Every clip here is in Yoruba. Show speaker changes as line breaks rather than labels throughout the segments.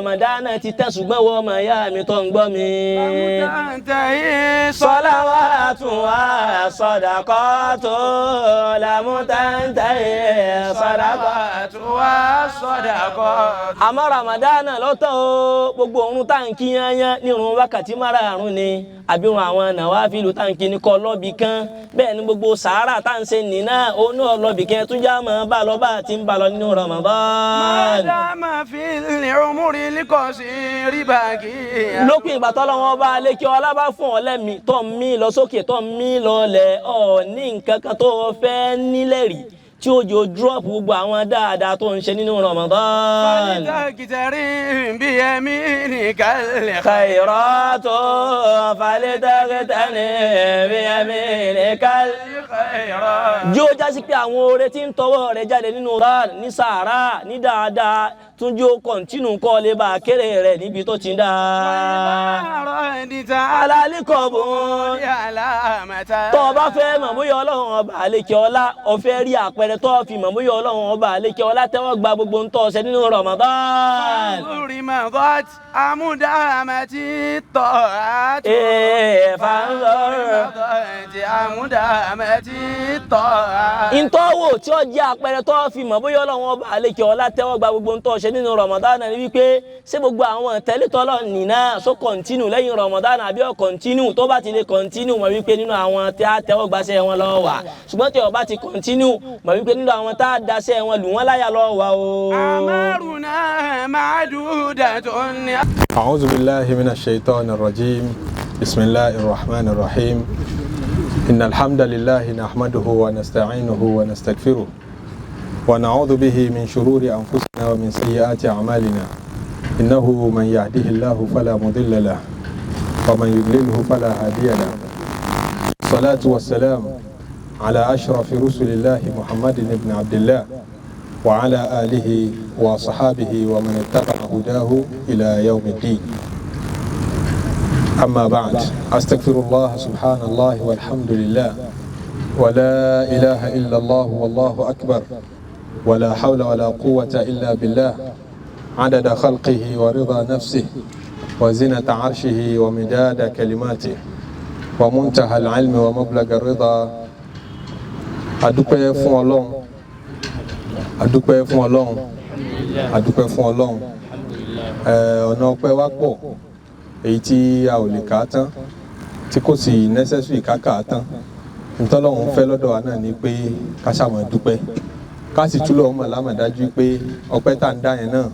Ramadana ti tán, ṣùgbọ́n wọ́n ọmọ ìyá mi tó ń gbọ́ mi.
Lámútàntàyé
Sọláwàtún wá sọ̀dàkọ́tò, lámútàntàyé sọ̀dàkọ́tò
wá sọ̀dàkọ́.
Àmọ́ Ramadana lọ́tọ̀ o, gbogbo òun tá n kí yányán nírun wákàtí márààrún ni, àbí wọn àwọn nàwáfílù tá n kí ní kọ́ lọ́bì kan. Bẹ́ẹ̀ ni gbogbo sàárà tá n ṣe nìna òun náà lọ́bì kan tún já mọ́ bá lọ bá ti ń bá lọ nínú Ramadan.
Mádàmá fil umri likọsiri bàgì.
Lópin ìgbà tọ́lọ́wọ́n bá lékè ọlá bá fún ọ lẹ́mìí tó ń mí lọ sókè, tó ń mí lọlẹ̀, ọ̀ ní nǹkan kan tó fẹ́ nílẹ̀ rí tí ó jò drop gbogbo àwọn dáadáa tó ń ṣe nínú Ramadan.
Falitakitari bí ẹ̀mí nìkan.
Khairatu falitakitari bí ẹ̀mí nìkan. Jí ó jásí pé àwọn oore tí ń tọwọ́ rẹ̀ jáde nínú Ramadan ní sàárà ní dáadáa tún jí ó continue kọ́ lè bá a kéré rẹ̀ níbi tó ti ń dáa. Alálìkọ̀bùn tó o bá fẹ́ mọ̀ bóyá Ọlọ́run ọba àlekè ọlá, o fẹ́ rí àpẹẹrẹ tó o fi mọ̀ bóyá Ọlọ́run ọba àlekè ọlá tẹ́wọ́ gba gbogbo ń tọ́ ṣe nínú Ramadan. Ee, fanzor. Ntọ́wò tí ó jẹ́ àpẹẹrẹ tó fi mọ̀ bóyá Ọlọ́run ọba àlekè ọlá tẹ́wọ́ gba gbogbo ń tọ́ ṣe nínú Ramadan ni wípé ṣé gbogbo àwọn tẹ́lẹ̀tọ́lọ́ nìna só continue lẹ́yìn Ramadan àbí ó continue? Tó bá ti lè continue, mọ̀ wípé nínú àwọn tí a tẹ́wọ́ gbaṣẹ́ wọn lọ wà, ṣùgbọ́n tí ó bá ti continue, mọ̀ wípé nínú àwọn tá a daṣẹ́ wọn lù wọ́n láyà lọ wà o.
أعوذ بالله من الشيطان الرجيم. بسم الله الرحمن الرحيم. إن الحمد لله نحمده ونستعينه ونستغفره ونعوذ به من شرور أنفسنا ومن سيئات أعمالنا. إنه من يهده الله فلا مضل له ومن يضلله فلا هادي له. الصلاة والسلام على أشرف رسل الله محمد بن عبد الله وعلى آله وصحابه ومن اتبع هداه إلى يوم الدين. أما بعد، أستغفر الله، سبحان الله والحمد لله ولا إله إلا الله والله أكبر ولا حول ولا قوة إلا بالله، عدد خلقه ورضا نفسه وزنة عرشه ومداد كلماته ومنتهى العلم ومبلغ الرضا. Adúpẹ́ fún Ọlọ́run, adúpẹ́ fún Ọlọ́run, adúpẹ́ fún Ọlọ́run. Ọ̀nà ọpẹ́ wa pọ̀, èyí tí a ò lè kà á tán, tí kò sì necessary ká kà á tán. Ntọ́lọ́run fẹ́ lọ́dọ̀ wa náà ni pé ká ṣàmọ̀ dúpẹ́, ká sì túlọ̀ mọ̀ lámọ̀dájú pé ọpẹ́ tá à ń dá yẹn náà,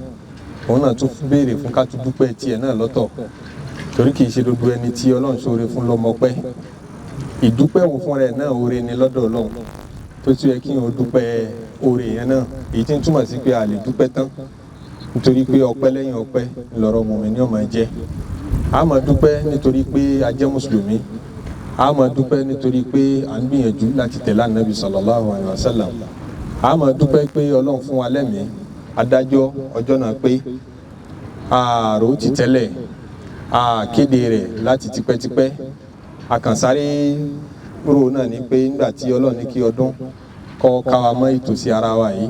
òun náà tún béèrè fún ká tún dúpẹ́ tiẹ̀ náà lọ́tọ̀, torí kì í ṣe gbogbo ẹni tí Ọlọ́run ṣoore fún lọ́mọ pẹ́. Ìdúpẹ́ òun fún rẹ̀ náà oore ni lọ́dọ̀ Ọlọ́run, tó tún yẹ kí n ò dúpẹ́ oore yẹn náà, èyí tí ń túmọ̀ sí pé a lè dúpẹ́ tán, nítorí pé ọpẹ́ lẹ́yìn ọpẹ́ ńlọrọ̀ mùmínì ó máa jẹ́. A máa dúpẹ́ nítorí pé a jẹ́ mùsùlùmí, a máa dúpẹ́ nítorí pé à ń gbìyànjú láti tẹ̀lé Ànábì sallallahu alaihi wasallam, a máa dúpẹ́ pé Ọlọ́run fún wa lẹ́mìí adájọ́ ọjọ́ náà pé ààrò ti tẹ́lẹ̀, a kéde rẹ̀ láti tipẹ́tipẹ́. Àkànṣáré rò náà ni pé nígbà tí Ọlọ́run ní kí ọdún kọ́ káwa mọ́ ìtòsí ara wa yìí,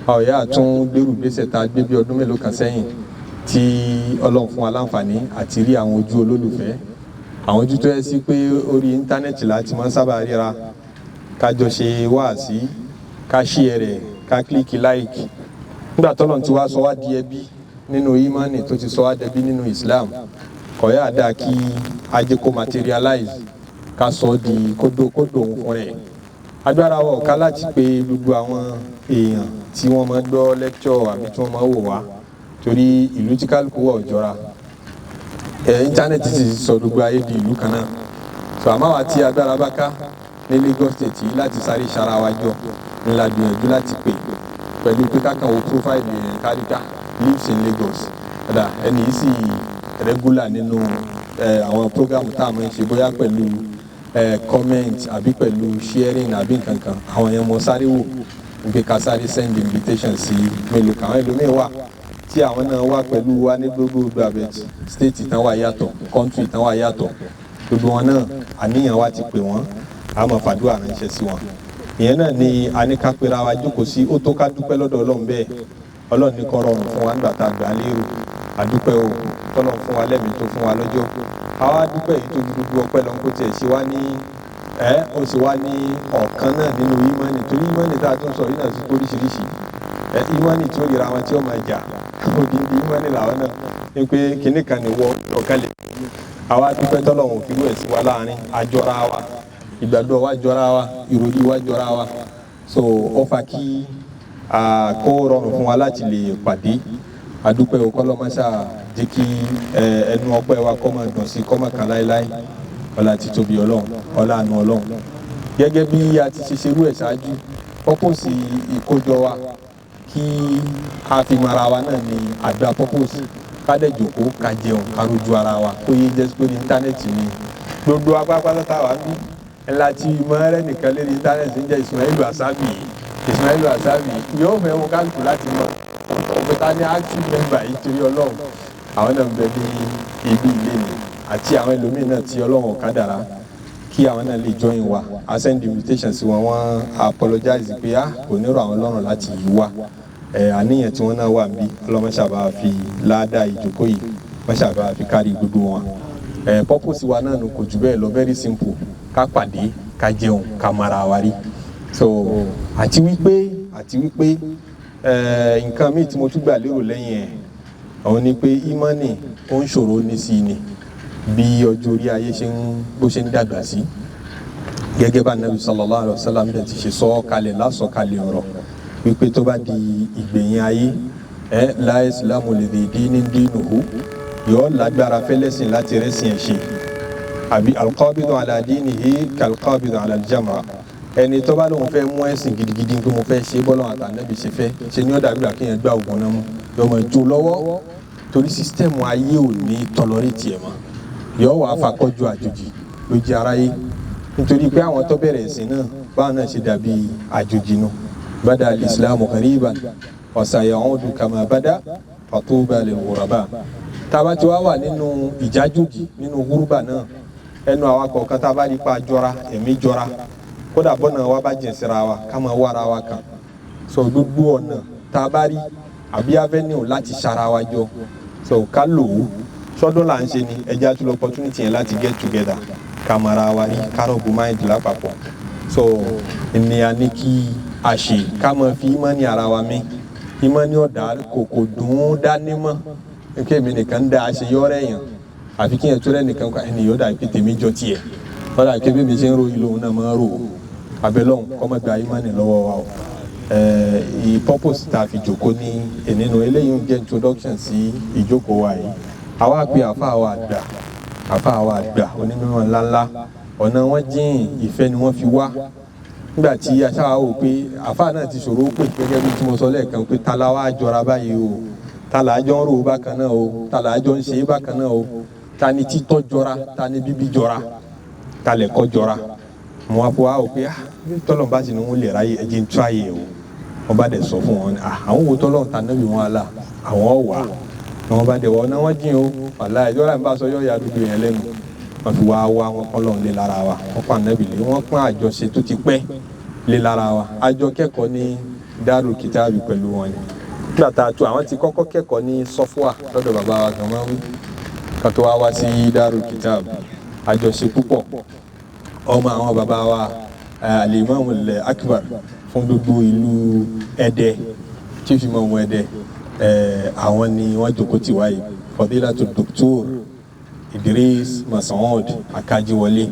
ọ̀yà tún gbèrú gbèsè tá a gbé bí ọdún mélòó kan sẹ́yìn tí Ọlọ́run fún wa láǹfààní àti rí àwọn ojú olólùfẹ́, àwọn ojú tó yẹ sí pé orí íńtánẹ́ẹ̀tì láti máa ń sábà ríra, ká jọ ṣe wáàsí, ká share rẹ̀, ká click like. Nígbà tọ́lọ́run ti wá sọ wá di ẹbí nínú ìmánì, tó ti sọ wá dẹbí nínú Islam, kọ̀yà dáa kí ajé kó materialize, ká sọ ọ́ di kódó kódó òun fún rẹ̀. Agbára wa ò ká láti pe gbogbo àwọn èèyàn tí wọ́n máa gbọ́ lecture àbí tí wọ́n máa wò wá, torí ìlú tí kálukú wà ò jọra. Ẹ íńtánẹ́ẹ̀tì sì sọ gbogbo ayé di ìlú kan náà. So àmọ́ àwa tí agbára bá ká ní Lagos State yìí láti sáré sara wa jọ ńlá gbìyànjú láti pè pẹ̀lú pé kákan wo profile rẹ̀ káríká lives in Lagos ọ̀dà ẹni yìí sì regular nínú àwọn program tá a máa ń ṣe, bóyá pẹ̀lú comment àbí pẹ̀lú sharing àbí nǹkan kan. Àwọn yẹn mo sáré wò wípé ká sáré send invitation sí mélòó kan. Àwọn ẹlòmíín wà tí àwọn náà wà pẹ̀lú wa ní gbogbo abet state tán wà yàtọ̀, country tán wà yàtọ̀, gbogbo wọn náà àníyàn wa ti pè wọ́n, a máa fàdúrà ránṣẹ́ sí wọn. Ìyẹn náà ni a ní ká pera wa jókòó sí. Ó tó ká dúpẹ́ lọ́dọ̀ Ọlọ́run bẹ́ẹ̀. Ọlọ́run ní kó rọrùn fún wa nígbà tá a gbà á lérò. Àdúpẹ́ o tọ́lọ́run fún wa lẹ́mìí tó fún wa lọ́jọ́. Àwa dúpẹ́ yìí tó ju gbogbo ọpẹ́ lọ, kó tiẹ̀ ṣe wá ní ó sì wá ní ọ̀kan náà nínú ìmánì, torí ìmánì tá a tún sọ yìí náà ti oríṣiríṣi. Ìmánì tí ó yẹra wọn tí ó máa jà, odindi ìmánì làwọn náà ní pé kinní kan ní wọ ọ̀kan lè. Àwa dúpẹ́ tọ́lọ́run ò fi rú ẹ̀ sí wa láàrin, àjọra wa, ìgbàgbọ́ wa jọra wa, ìròyìn wa jọra wa. So ó fa kí kó rọrùn fún wa láti lè pàdé. Adúpẹ́ o, kọ́lọ́ máa ṣáà jẹ́ kí ẹnu ọpẹ́ wa kó máa dùn sí, kó máa kàn láéláé. Ọlá títóbi Ọlọ́run, ọlá àánú Ọlọ́run. Gẹ́gẹ́ bí a ti ṣe ṣerú ẹ̀ ṣáájú, pọ́pọ́sì ìkójọ wa kí a fi mara wa náà ní àdúrà, pọ́pọ́sì ká dẹ̀ jókòó, ká jẹun, ká rojú ara wa, kó yé jẹ́ pé ní íńtánẹ́ẹ̀tì ni gbogbo apápátá táwa ń bí ńlá tí mọ́rẹ́ nìkan lérí íńtánẹ́ẹ̀tì ń jẹ́ Ismailu Asabi. Ismailu Asabi yóò fẹ́ wọn kálukú láti mọ ọ̀pẹ̀ta ní active member yìí, torí Ọlọ́run àwọn náà ń bẹ ní ibi ilé mi àti àwọn ẹlòmíín náà tí Ọlọ́run kádàrá kí àwọn náà lè join wa. A send invitation sí wọn, wọ́n apologize pé a kò ní rọ̀ àwọn lọ́rùn láti yí wa. Àníyàn tí wọ́n náà wà níbí, Ọlọ́run ṣàbá fi ládàá ìjókòó yìí, wọ́n ṣàbá fi kárí gbogbo wọn. Purpose wa náà nù kò jù bẹ́ẹ̀ lọ, very simple: ká pàdé, ká jẹun, ká mara wa rí. So àti wípé nǹkan míì tí mo tún gbà lérò lẹ́yìn ẹ̀ òun ni pé ìmánì ó ń ṣòro ní sí ni bí ọjọ́ orí ayé ṣe ń bó ṣe ń dàgbà sí, gẹ́gẹ́ bá Nabi sallallahu alayhi wa sallam ti ṣe sọ kalẹ̀ lásọ̀kalẹ̀ ọ̀rọ̀ wípé tó bá di ìgbẹ̀yìn ayé ẹ la islamu li dhi dinin dinuhu, yóò lágbára fẹ́lẹ́sìn láti rẹ́sìn ẹ̀ ṣe, àbí alqabidu ala dinihi kalqabidu ala aljamra. Ẹni tó bá lóun fẹ́ mú ẹ̀sìn gidigidi pé mo fẹ́ ṣe bọ́lá àtànẹ́bí ṣe fẹ́ ṣe ni ó dàbí ìgbà kéèyàn gbá ògùn náà mú, yóò máa jó lọ́wọ́, torí system ayé ò ní tolerate ẹ̀ mọ́, yóò wá fakọ́jú àjòjì lójú aráyé, nítorí pé àwọn tó bẹ̀rẹ̀ ẹ̀sìn náà báwọn náà ṣe dàbí àjòjì nù. Bada al-islamu ghariban wa sayaudu kama bada fatuba lil ghuraba. Tába tí wàá wà nínú ìjájòjì, nínú gúrúbà náà, ẹnu àwa kọ̀ọ̀kan tá a bá rí pa jọra, ẹ̀mí jọra, kódà bọ́nà wa bá jìn síra wa, ká máa wá ara wa kan. So gbogbo ọ̀nà tá a bá rí àbí avenue láti ṣara wa jọ, so ká lò ó. Sọdún là ń ṣe ni ẹja tún lọ opportunity yẹn láti get together, ká mara wa rí, ká rub mind lápapọ̀. So ní a ní kí a ṣe ká máa fi ìmánì ara wa mí. Ìmánì ọ̀dà kò dùn ún dání mọ́ kí èmi nìkan dá a ṣe yọ́rẹ́ yàn, àfi kí yẹn tó rẹ́ nìkan kọ́ ẹni yóò dà pé tèmi jọ tiẹ̀, wọ́n dà pé bí mi ṣe ń ro ìlú òun náà máa ń rò ó. Abẹ́lọ́hún kọ́ máa gba ìmánì lọ́wọ́ wa o. Purpose tá a fi jòkó ní nínú eléyìí ń jẹ́ introduction sí ìjókòó wa yìí. Àwa pe àfa wa àgbà, àfa wa àgbà onímọ̀ ńláńlá, ọ̀nà wọn jìn, ìfẹ́ ni wọ́n fi wá. Nígbà tí aṣáá wò pé àfa náà ti ṣòro pé gẹ́gẹ́ bí tí mo sọ lẹ́ẹ̀kan pé ta la wá jọra báyìí o, ta là á jọ ń rò bákan náà o, ta là á jọ ń ṣe bákan náà o, ta ni títọ́ jọra, ta ni bíbí jọra, ta lẹ̀kọ́ jọra. Mo wá fọ wá wò pé ah, tọ́lọ̀ bá sì ní wọ́n lè ráyè, ẹ̀jẹ̀ ń tú àyè o. Wọ́n bá dẹ̀ sọ fún wọn, àwọn wo tọ́lọ̀ ta nábì wọn àlà àwọn wà ni wọ́n bá dẹ̀ wọ́n náà wọ́n jìn o. Wàlá ìjọba mi bá sọ yọ̀ ya dúdú yẹn lẹ́nu, wọ́n fi wá wá wọn kọ́ lọ́n lé lára wa, wọ́n pa nábì lé, wọ́n pọ́n àjọṣe tó ti pẹ́ lé lára wa. Àjọ kẹ́kọ̀ọ́ ní Darul Kitabi pẹ̀lú wọn ni. Nígbà tá a tó àwọn ti kọ́kọ́ kẹ́kọ̀ọ́ ní sọ́fúà lọ́dọ̀ bàbá wa kan máa ń wí ká tó wá wá sí Darul Kitab, àjọṣe púpọ̀. Ọmọ àwọn bàbá wa Al-Imam Akbar fún gbogbo ìlú Ẹdẹ, chief imam Ẹdẹ, àwọn ni wọ́n jókòó tì wáyé, Fadilatu Doctor Idris Masoud Akajiwọlé.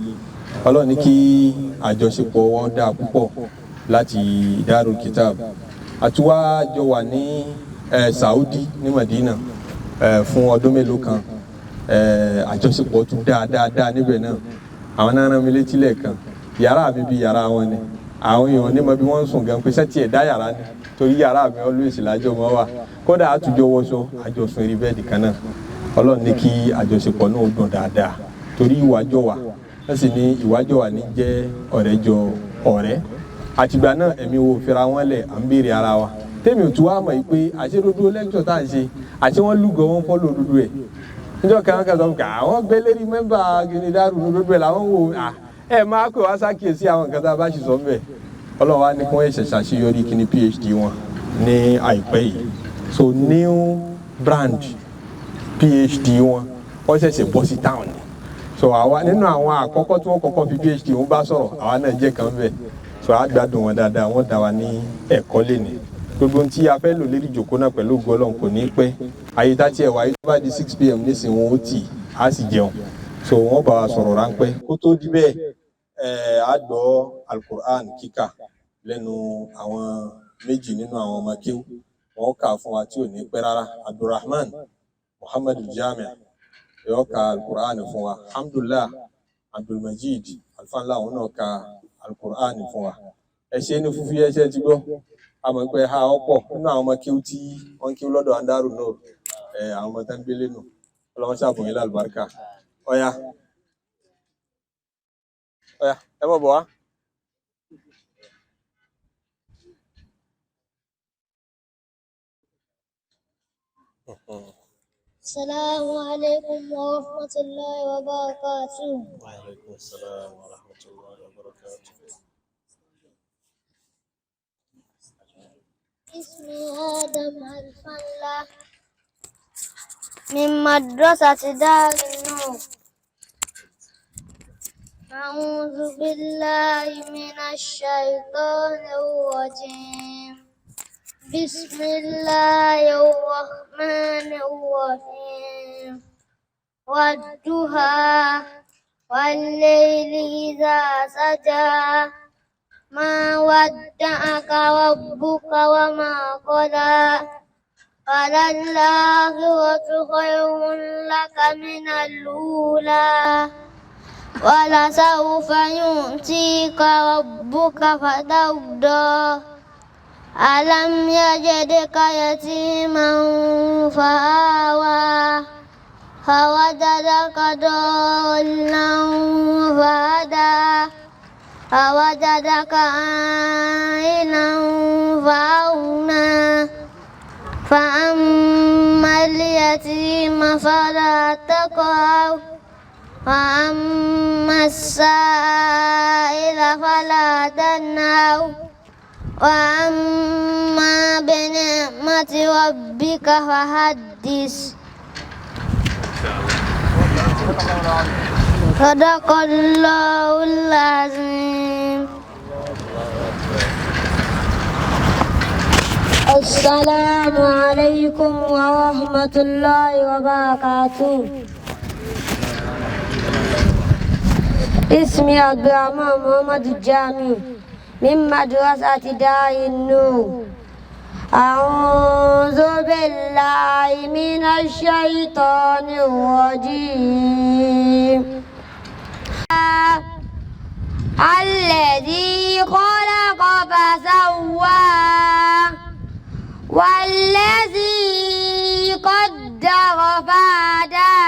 Ọlọ́run ní kí àjọṣepọ̀ wọn dáa púpọ̀ láti Darul Kitab. Àti wá jọ wà ní Saudi ní Madina fún ọdún mélòó kan, àjọṣepọ̀ tún dáa dáadáa níbẹ̀ náà. Àwọn náà rán mi létí lẹ́ẹ̀kan, yàrá mi bí yàrá wọn ni. Àwọn èèyàn onímọ̀ bí wọ́n ń sùn gan pé sẹ́tì ẹ̀ dá yàrá ni, torí yàrá mi always lájọ mọ́ wà, kódà àtúnjọ wọṣọ àjọsùn eré bẹ́ẹ̀dì kan náà. Ọlọ́run ní kí àjọṣepọ̀ náà dùn dáadáa, torí ìwájọ wà, wọ́n sì ní ìwájọ wà ní jẹ́ ọ̀rẹ́ jọ ọ̀rẹ́. Àtìgbà náà ẹ̀mí wo fira wọn lẹ̀, à ń béèrè ara wa. Tèmi ò tún wá mọ̀ pé àṣedodo lẹ́kítọ̀ tá à ń ṣe àti wọ́n lúgọ wọn fọ́lọ́ òdodo ẹ̀. Níjọ́ kan kan sọ fún mi àwọn gbé lérí mẹ́mbà gini dárú òdodo ẹ̀ làwọn wò ẹ máa pè wá sákìyèsí àwọn nǹkan tá a bá ṣì sọ ń bẹ̀. Ọlọ́run wa ní kí wọ́n ṣẹ̀ṣẹ̀ ṣàṣeyọrí kíní PhD wọn ní àìpẹ́ yìí. So new brand PhD wọn wọ́n ṣẹ̀ṣẹ̀ bọ́ sí town ni. So àwa nínú àwọn àkọ́kọ́ tí wọ́n kọ́kọ́ fi PhD wọn bá sọ̀rọ̀, àwa náà jẹ́ kan bẹ́ẹ̀. So a gbádùn wọn dáadáa, wọ́n dá wa ní ẹ̀kọ́ lẹ́ni. Gbogbo ohun tí a fẹ́ lò lérí ìjòkó náà pẹ̀lú ògo Ọlọ́run kò ní pẹ́. Ayé tá tiẹ̀ wáyé tó bá di 6 p.m. nísìnyí, wọn ó tì á sì jẹun. So wọ́n bá wa sọ̀rọ̀ ráńpẹ́. Kó tó di bẹ́ẹ̀, á gbọ́ Alukur'an kíkà lẹ́nu àwọn méjì nínú àwọn ọmọ kéwú. Wọ́n kà fún wa tí ò ní pẹ́ rárá. Abdulrahman Muhammad Jami yóò ka Alukur'an fún wa. Alhamdulillah, Abdulmajid Alfanla òun náà ka Alukur'an fún wa. Ẹ ṣe ní fúfú yẹsẹ ti gbọ́. A mọ̀ pé ha ọ̀pọ̀ nínú àwọn ọmọ kéwú tí wọ́n kéwú lọ́dọ̀ Andaru Nur, àwọn ọmọ tán gbélé nù. Ọlọ́wọ́n ṣàbùn yín lálùbáríkà. Ọ̀ya ọ̀ya, ẹ bọ̀ bọ̀ wá.
السلام عليكم ورحمة الله وبركاته.
وعليكم السلام ورحمة الله وبركاته.
اسمي آدم الفلاح من مدرسة دار النور. أعوذ بالله من الشيطان الرجيم. بسم الله الرحمن الرحيم. والضحى والليل إذا سجى، ما ودعك ربك وما قلى، وللآخرة خير لك من الأولى، ولسوف يعطيك ربك فترضى. ألم يجدك يتيما فآوى، ووجدك ضالا فهدى، ووجدك عائلا فأغنى. فأما اليتيم فلا تقهر، وأما السائل فلا تنهر، وأما بنعمة ربك فحدث. صدق الله العظيم. السلام عليكم ورحمة الله وبركاته. اسمي عبد الرحمن محمد الجامي من مدرسة دار النور. أعوذ بالله من الشيطان الرجيم. الذي خلق فسوى، والذي قدر فهدى،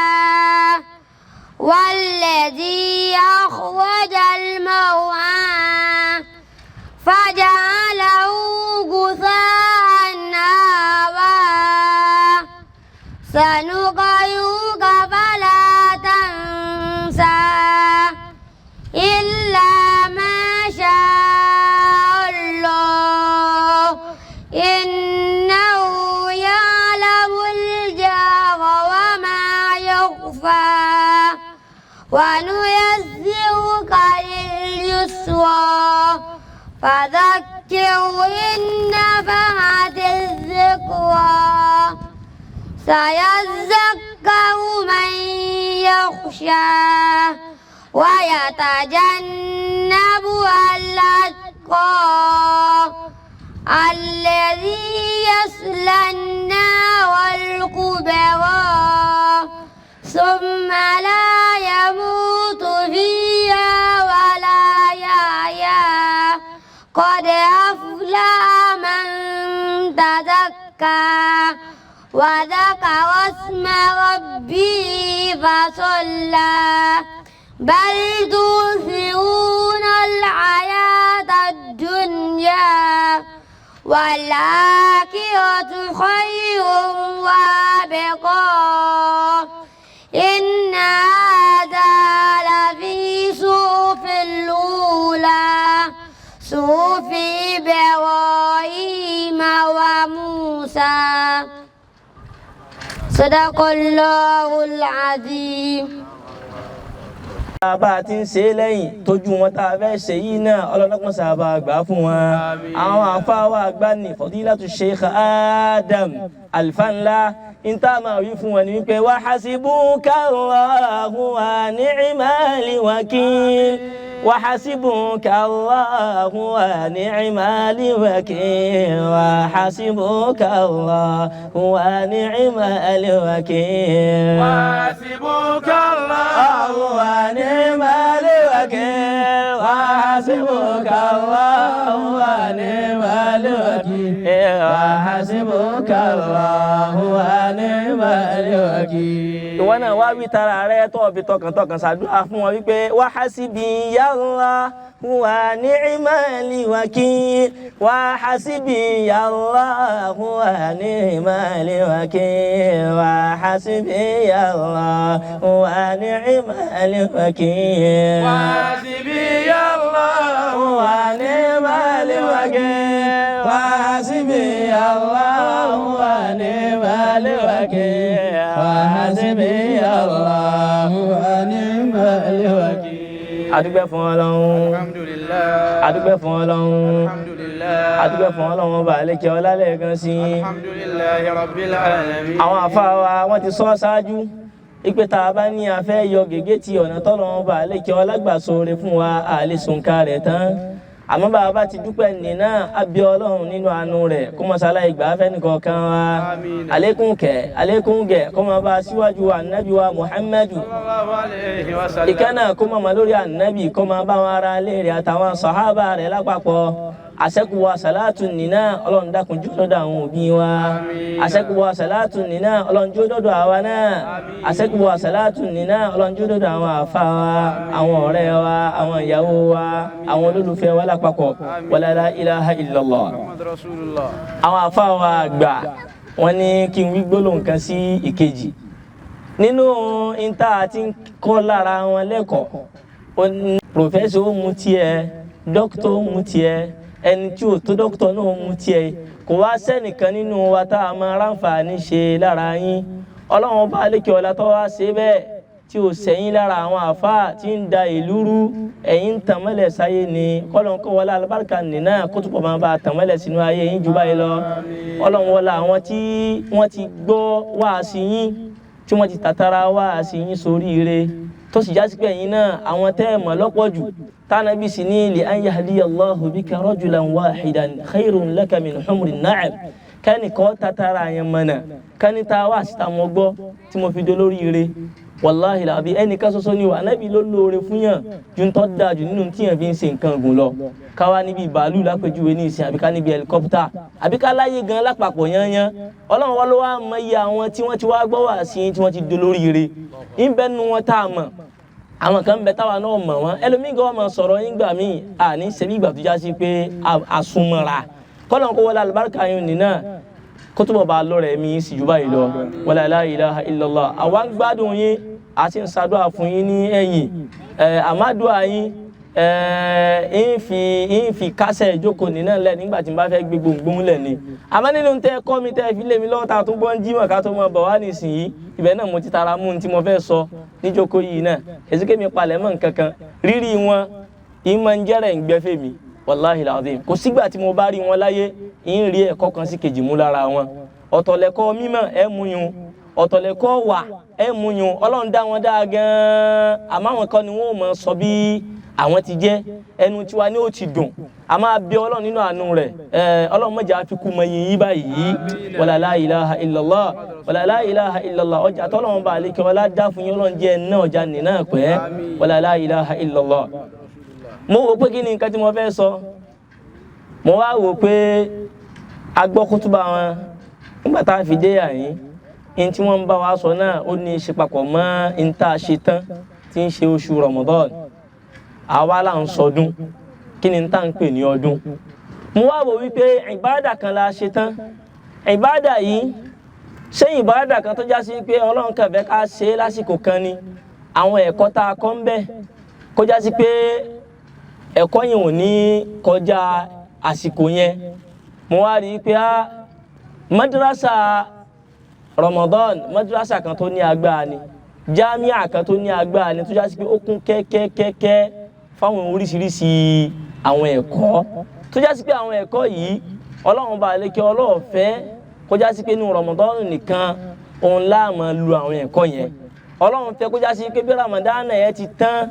والذي أخرج المرعى فجعله غثاء أحوى. سنقرئك فلا تنسى إلا ما شاء الله، إنه يعلم الجهر وما يخفى، ونيسرك لليسرى، فذكر إن نفعت الذكرى، سيذكر من يخشى ويتجنبها الأشقى، الذي يصلى النار الكبرى، ثم لا يموت فيها ولا يحيا. قد أفلح من تزكى وذكر اسم ربه فصلى. بل تؤثرون الحياة الدنيا والآخرة خير وأبقى. إن هذا لفي صحف الأولى، صحف إبراهيم وموسى. صدق الله العظيم.
Bá a ti ń ṣe é lẹ́yìn tójú wọn tá a fẹ́ ṣe yìí náà, ọlọ́dọ́kùn sábà gbà fún wọn. Àwọn àfáwà àgbà ní Fadilatu Sheikh Adam Alfanla níta máa wí fún wọn ni wípé wa hasibuka Allahu wa ni'mal wakil, wa hasibuka Allahu wa ni'mal wakil, wa hasibuka Allahu wa ni'mal wakil.
Wa hasibuka Allahu
wa ni'mal wakil, wa hasibuka Allahu wa ni'mal wakil, wa hasibuka Allahu wa ni'mal wakil. Ìwọ náà wá wí tara rẹ tó fi tọkàntọkàn ṣàdúrà fún wọn wípé wa hasibiyallahu wa ni'mal wakil, wa hasibiyallahu wa ni'mal wakil, wa hasibiyallahu wa ni'mal wakil.
Wa hasibiyallahu
wa ni'mal wakil, wa hasibiyallahu wa ni'mal wakil, wa hasibiyallahu wa ni'mal wakil. Adúpẹ́ fún Ọlọ́run.
Alhamdulillah.
Adúpẹ́ fún Ọlọ́run.
Alhamdulillah.
Adúpẹ́ fún Ọlọ́run ọba àlékè ọlá lẹ́ẹ̀kan sí i.
Alhamdulillahi rabbil alamin.
Àwọn àfáà wa wọ́n ti sọ ṣáájú ipe tá a bá ní a fẹ́ yọ gègé ti ọ̀nà tọ́lọ́run ọba àlékè ọlá gbà sóore fún wa, a lè sùnka rẹ̀ tán. Àmọ́ bá a bá ti dúpẹ́ nínà, a bí Ọlọ́run nínú àánú rẹ̀ kó mọ́ sáláì gbà fẹ́nìkọ̀ọ̀kan wa.
Àmín.
Àlékún kẹ̀, àlékún gẹ̀, kó máa bá a síwájú ànábì wa Muhammadu.
Sallallahu alayhi wa sallam.
Ìkànnà kó máa ma lórí ànábì, kó máa bá wọn ará ilé rẹ̀ àtàwọn sàhábà rẹ̀ lápapọ̀. Àṣẹ́kùwà sàlátù nínà, Ọlọ́run dákun jó dọ́dọ̀ àwọn òbí wa.
Àmín.
Àṣẹ́kùwà sàlátù nínà, Ọlọ́run jó dọ́dọ̀ àwa náà.
Àmín.
Àṣẹ́kùwà sàlátù nínà, Ọlọ́run jó dọ́dọ̀ àwọn àfa wa, àwọn ọ̀rẹ́ wa, àwọn ìyàwó wa, àwọn olólùfẹ́ wa lápapọ̀.
Àmín.
Wala la ilaha illallah.
Muhammad Rasulullah.
Àwọn àfa wa àgbà wọn ní kí n wí gbólóhùn kan sí ìkejì nínú ìta àti kọ́ lára wọn lẹ́kọ̀ọ́. Pòfẹ́sọ̀ ó mu tiẹ̀, dókítà ó mu tiẹ̀, ẹni tí ò tó dókítà náà ó mu tiẹ̀. Kò wá sẹ́nìkan nínú wa tá a máa ráǹfààní ṣe lára yín. Ọlọ́run bá lékè ọ̀la tó wá ṣe bẹ́ẹ̀ tí ò sẹ́yìn lára àwọn àfáà tí ń da ìlú rú, ẹ̀yin ń tàn mọ́lẹ̀ sáyé ni. Kọ́lọ́n kó wọlé alùbáríkà nìna kó túbọ̀ máa bá a tàn mọ́lẹ̀ sínú ayé yín jù báyìí lọ. Ọlọ́run wọlé àwọn tí wọ́n ti gbọ́ wáàsí yín, tí wọ́n ti tàtàrà wáàsí yín sóríire, tó sì jásí pé ẹ̀yin náà àwọn tẹ́ ẹ̀ mọ̀ lọ́pọ̀ jù tánàbí sì ní li an yahdiya Allahu bika rajulan wahidan khayrun laka min humri na'am. Kẹ́nìkan tàtàrà yẹn mọ̀nà, kẹ́ni tá a wá síta mọ́ gbọ́ tí mo fi dolóríire, wàláhì làbí ẹnìkan ṣoṣo ni wà nábì ló lóore fún yàn ju ń tọ́ da jù nínú tí yàn fi ń ṣe nǹkan gùn lọ. Káwá níbi bàálù lápèjúwe ní ìsìn, àbí ká níbi ẹlikọ́pítà, àbí ká láyé gan lápapọ̀ yányán. Ọlọ́run wa ló wá mọ iye àwọn tí wọ́n ti wá gbọ́ wá sí tí wọ́n ti dolóríire ń bẹ́ nu wọn tá a mọ̀. Àwọn kan bẹ táwa náà mọ̀ wọ́n. Ẹlòmíì gan máa sọ̀rọ̀ yín gbà míì, àní ṣebí ìgbà tó já sí pé àsúnmọ́ra. Kọ́lọ́n kó wọlé alùbáríkà yín nìyẹn kó túbọ̀ bá a lọ́rẹ̀ mi sì jù báyìí lọ. Wala la ilaha illallah. Àwa ń gbádùn yín, a sì ń ṣàdúrà fún yín ní ẹ̀yìn. Àmàdùà yín ń fi kásẹ̀ ìjókòó nínà lẹ̀ nígbà tí n bá fẹ́ gbé gbòǹgbòǹ lẹ̀ ni. Àmọ́ nínú tẹ́ kọ́ mi tẹ́ fi lé mi lọ́wọ́ ta tó gbọ́n jí mọ̀ ká tó mọ̀ bọ̀ wá nísìnyí, ibẹ̀ náà mo ti tara mú un tí mo fẹ́ sọ níjókòó yìí náà. Èsì kémi palẹ̀ mọ́ nǹkan kan rírí wọn ìmọ̀ ń jẹ́rẹ̀ ń gbẹ́fẹ̀ mi, wàláhì làdìm. Kò sígbà tí mo bá rí wọn láyé ń rí ẹ̀kọ́ kan sí kejì mú lára wọn. Ọ̀tọ̀lẹ̀kọ́ mímọ̀ ẹ̀ mú yun, ọ̀tọ̀lẹ̀kọ́ wà ẹ̀ mú yun. Ọlọ́run dá wọn dáa gan-an, àmọ́ àwọn kan ni wọ́n ò mọ̀ sọ bí àwọn ti jẹ́. Ẹnu tiwa ni ó ti dùn. A máa bí Ọlọ́run nínú àánú rẹ̀. Ọlọ́run má jẹ́ á fi kú mọ yìnyín báyìí. Wala la ilaha illallah, wala la ilaha illallah. Ọjà tọ́lọ́run bá àlékè ọlá dá fún yín, Ọlọ́run jẹ́ náà ọjà nìna pẹ́. Wala la ilaha illallah. Mo wò pé kí ni nǹkan tí mo fẹ́ sọ. Mo wá wò pé a gbọ́ kútúbà wọn nígbà tá a fi dé àyín, ní tí wọ́n ń bá wa sọ náà ó ní í ṣe papọ̀ mọ́ ní tá a ṣe tán tí ń ṣe oṣù Ramadan. Àwa là ń sọdún, kí ni tá à ń pè ní ọdún? Mo wá wò wípé ìbáàdà kan la ṣe tán. Ìbáàdà yìí ṣé ìbáàdà kan tó já sí pé Ọlọ́run kàn fẹ́ ká ṣe é lásìkò kan ni? Àwọn ẹ̀kọ́ tá a kọ́ ń bẹ̀ kó já sí pé ẹ̀kọ́ yẹn ò ní kọjá àsìkò yẹn. Mo wá rí i pé madrasa Ramadan madrasa kan tó ní agbára ni, jamia kan tó ní agbára ni, tó já sí pé ó kún kẹ́kẹ́kẹ́kẹ́ fáwọn oríṣiríṣi àwọn ẹ̀kọ́, tó já sí pé àwọn ẹ̀kọ́ yìí Ọlọ́run bá lékè ọlọ́ọ̀fẹ́ kó já sí pé inú Ramadan nìkan òun la máa lu àwọn ẹ̀kọ́ yẹn. Ọlọ́run fẹ́ kó já sí pé bí Ramadan yẹn ti tán,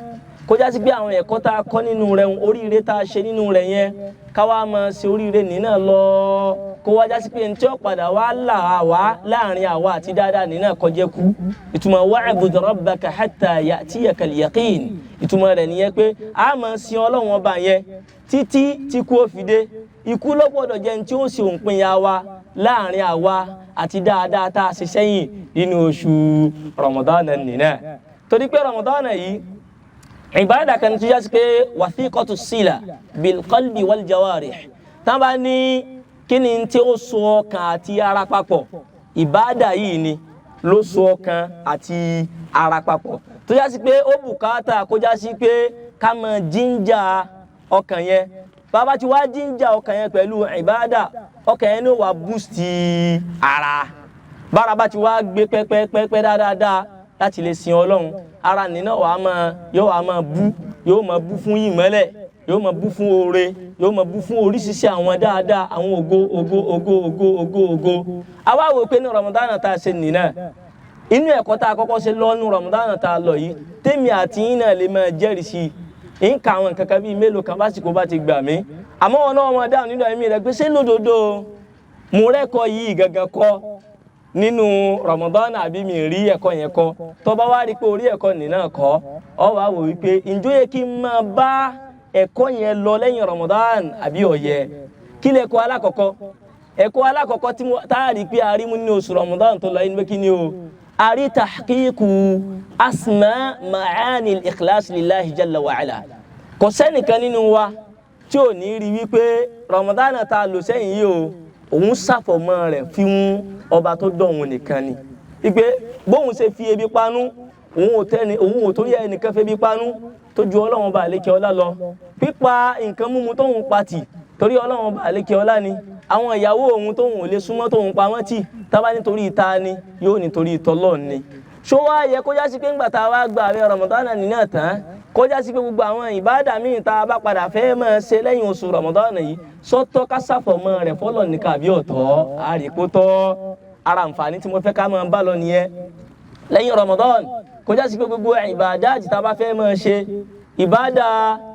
kó já sí pé àwọn ẹ̀kọ́ tá a kọ́ nínú rẹ̀, oríire tá a ṣe nínú rẹ̀ yẹn, káwa máa ṣe oríire nínà lọ, kó wá já sí pé ntí ó padà wá là wá láàrin àwa àti dáadáa nínà kọjá kú. Ìtumọ̀ wa'bud rabbaka hatta ya'tiyakal yaqin, ìtumọ̀ rẹ̀ nìyẹn pé a máa sin Ọlọ́run ọba yẹn títí tí kú ó fi dé. Ikú ló gbọ́dọ̀ jẹ́ ní tí ó ṣe òǹpinya wa láàrin àwa àti dáadáa tá a ṣe sẹ́yìn nínú oṣù Ramadan nìyẹn. Torí pé Ramadan yìí ìbáradà kan tó jásí pé wathiqatu sila bilqalbi wal jawarih, tá bá ní kí ni tí ó so ọkàn àti ara papọ̀, ìbáradà yìí ni ló so ọkàn àti ara papọ̀, tó jásí pé ó bùkátà kó jásí pé ká máa jíńjà ọkàn yẹn. Bàbá tí wàá jíńjà ọkàn yẹn pẹ̀lú ìbáradà, ọkàn yẹn ní wàá búùsì ara. Bára bá ti wá gbé pẹ́pẹ́pẹ́pẹ́ dáadáa láti lè sin Ọlọ́run, ara nínà wàá máa yóò wàá máa bú, yóò máa bú fún ìmọ́lẹ̀, yóò máa bú fún oore, yóò máa bú fún oríṣiríṣi àwọn dáadáa, àwọn ògo ògo ògo ògo ògo ògo. Àwa wò pé ní Ramadan tá a ṣe nìyẹn, inú ẹ̀kọ́ tá a kọ́kọ́ ṣe lọ́nu Ramadan tá a lọ yìí, tèmi àti yín náà lè máa jẹ́rìí sí i. Ń ka àwọn nǹkan kan bíi mélòó kan básìkò bá ti gbà mí, àmọ́ wọn náà wọn dáhùn nínú ẹ̀mí rẹ pé ṣé lódodo mo rẹ́kọ̀ọ́ yìí gangan kọ́ nínú Ramadan àbí mi rí ẹ̀kọ́ yẹn kọ́? Tó bá wá rí pé orí ẹ̀kọ́ nìna kọ́, ọ wá wò wípé ǹjọ́ yẹ kí n máa bá ẹ̀kọ́ yẹn lọ lẹ́yìn Ramadan àbí ó yẹ? Kí lè kọ́ alákọ̀ọ́kọ́? Ẹ̀kọ́ alákọ̀ọ́kọ́ tí tá a rí pé a rí mú nínú oṣù Ramadan tó lọ yìí ni pé kí ni o? A rí tahqiqu asma ma'ani al-ikhlas lillahi jalla wa ala. Kò sẹ́nìkan nínú wa tí ò ní rí wípé Ramadan tá a lò sẹ́yìn yìí o, òun ṣàfọ̀mọ́ rẹ̀ fi ń ọba tó dọ̀hun nìkan ni. Wípé bóun ṣe fi ebi panú, òun ò torí ẹnìkan febi panú tó ju Ọlọ́run ọba àlékè ọlá lọ. Pípa nǹkan mímu tóun pa tì torí Ọlọ́run ọba àlékè ọlá ni. Àwọn ìyàwó òun tóun ò lè súnmọ́ tóun pa wọ́n tì, tábà nítorí ìta ni, yóò nítorí ìtọ́lọ́ ni. Ṣó wá yẹ kó já sí pé ńgbà tá a wá gba àwẹ̀ Ramadan nínú tán, kó já sí pé gbogbo àwọn ìbáàdà míì tá a bá padà fẹ́ máa ṣe lẹ́yìn oṣù Ramadan yìí, sọ́tọ́ ká ṣàfọ̀mọ́ rẹ̀ fọ́lọ̀ nìkan àbí ọ̀tọ̀? Àríkótọ́ ara àǹfààní tí mo fẹ́ ká máa bá lọ nìyẹn. Lẹ́yìn Ramadan, kó já sí pé gbogbo ìbáàdà tí tá a bá fẹ́ máa ṣe, ìbáàdà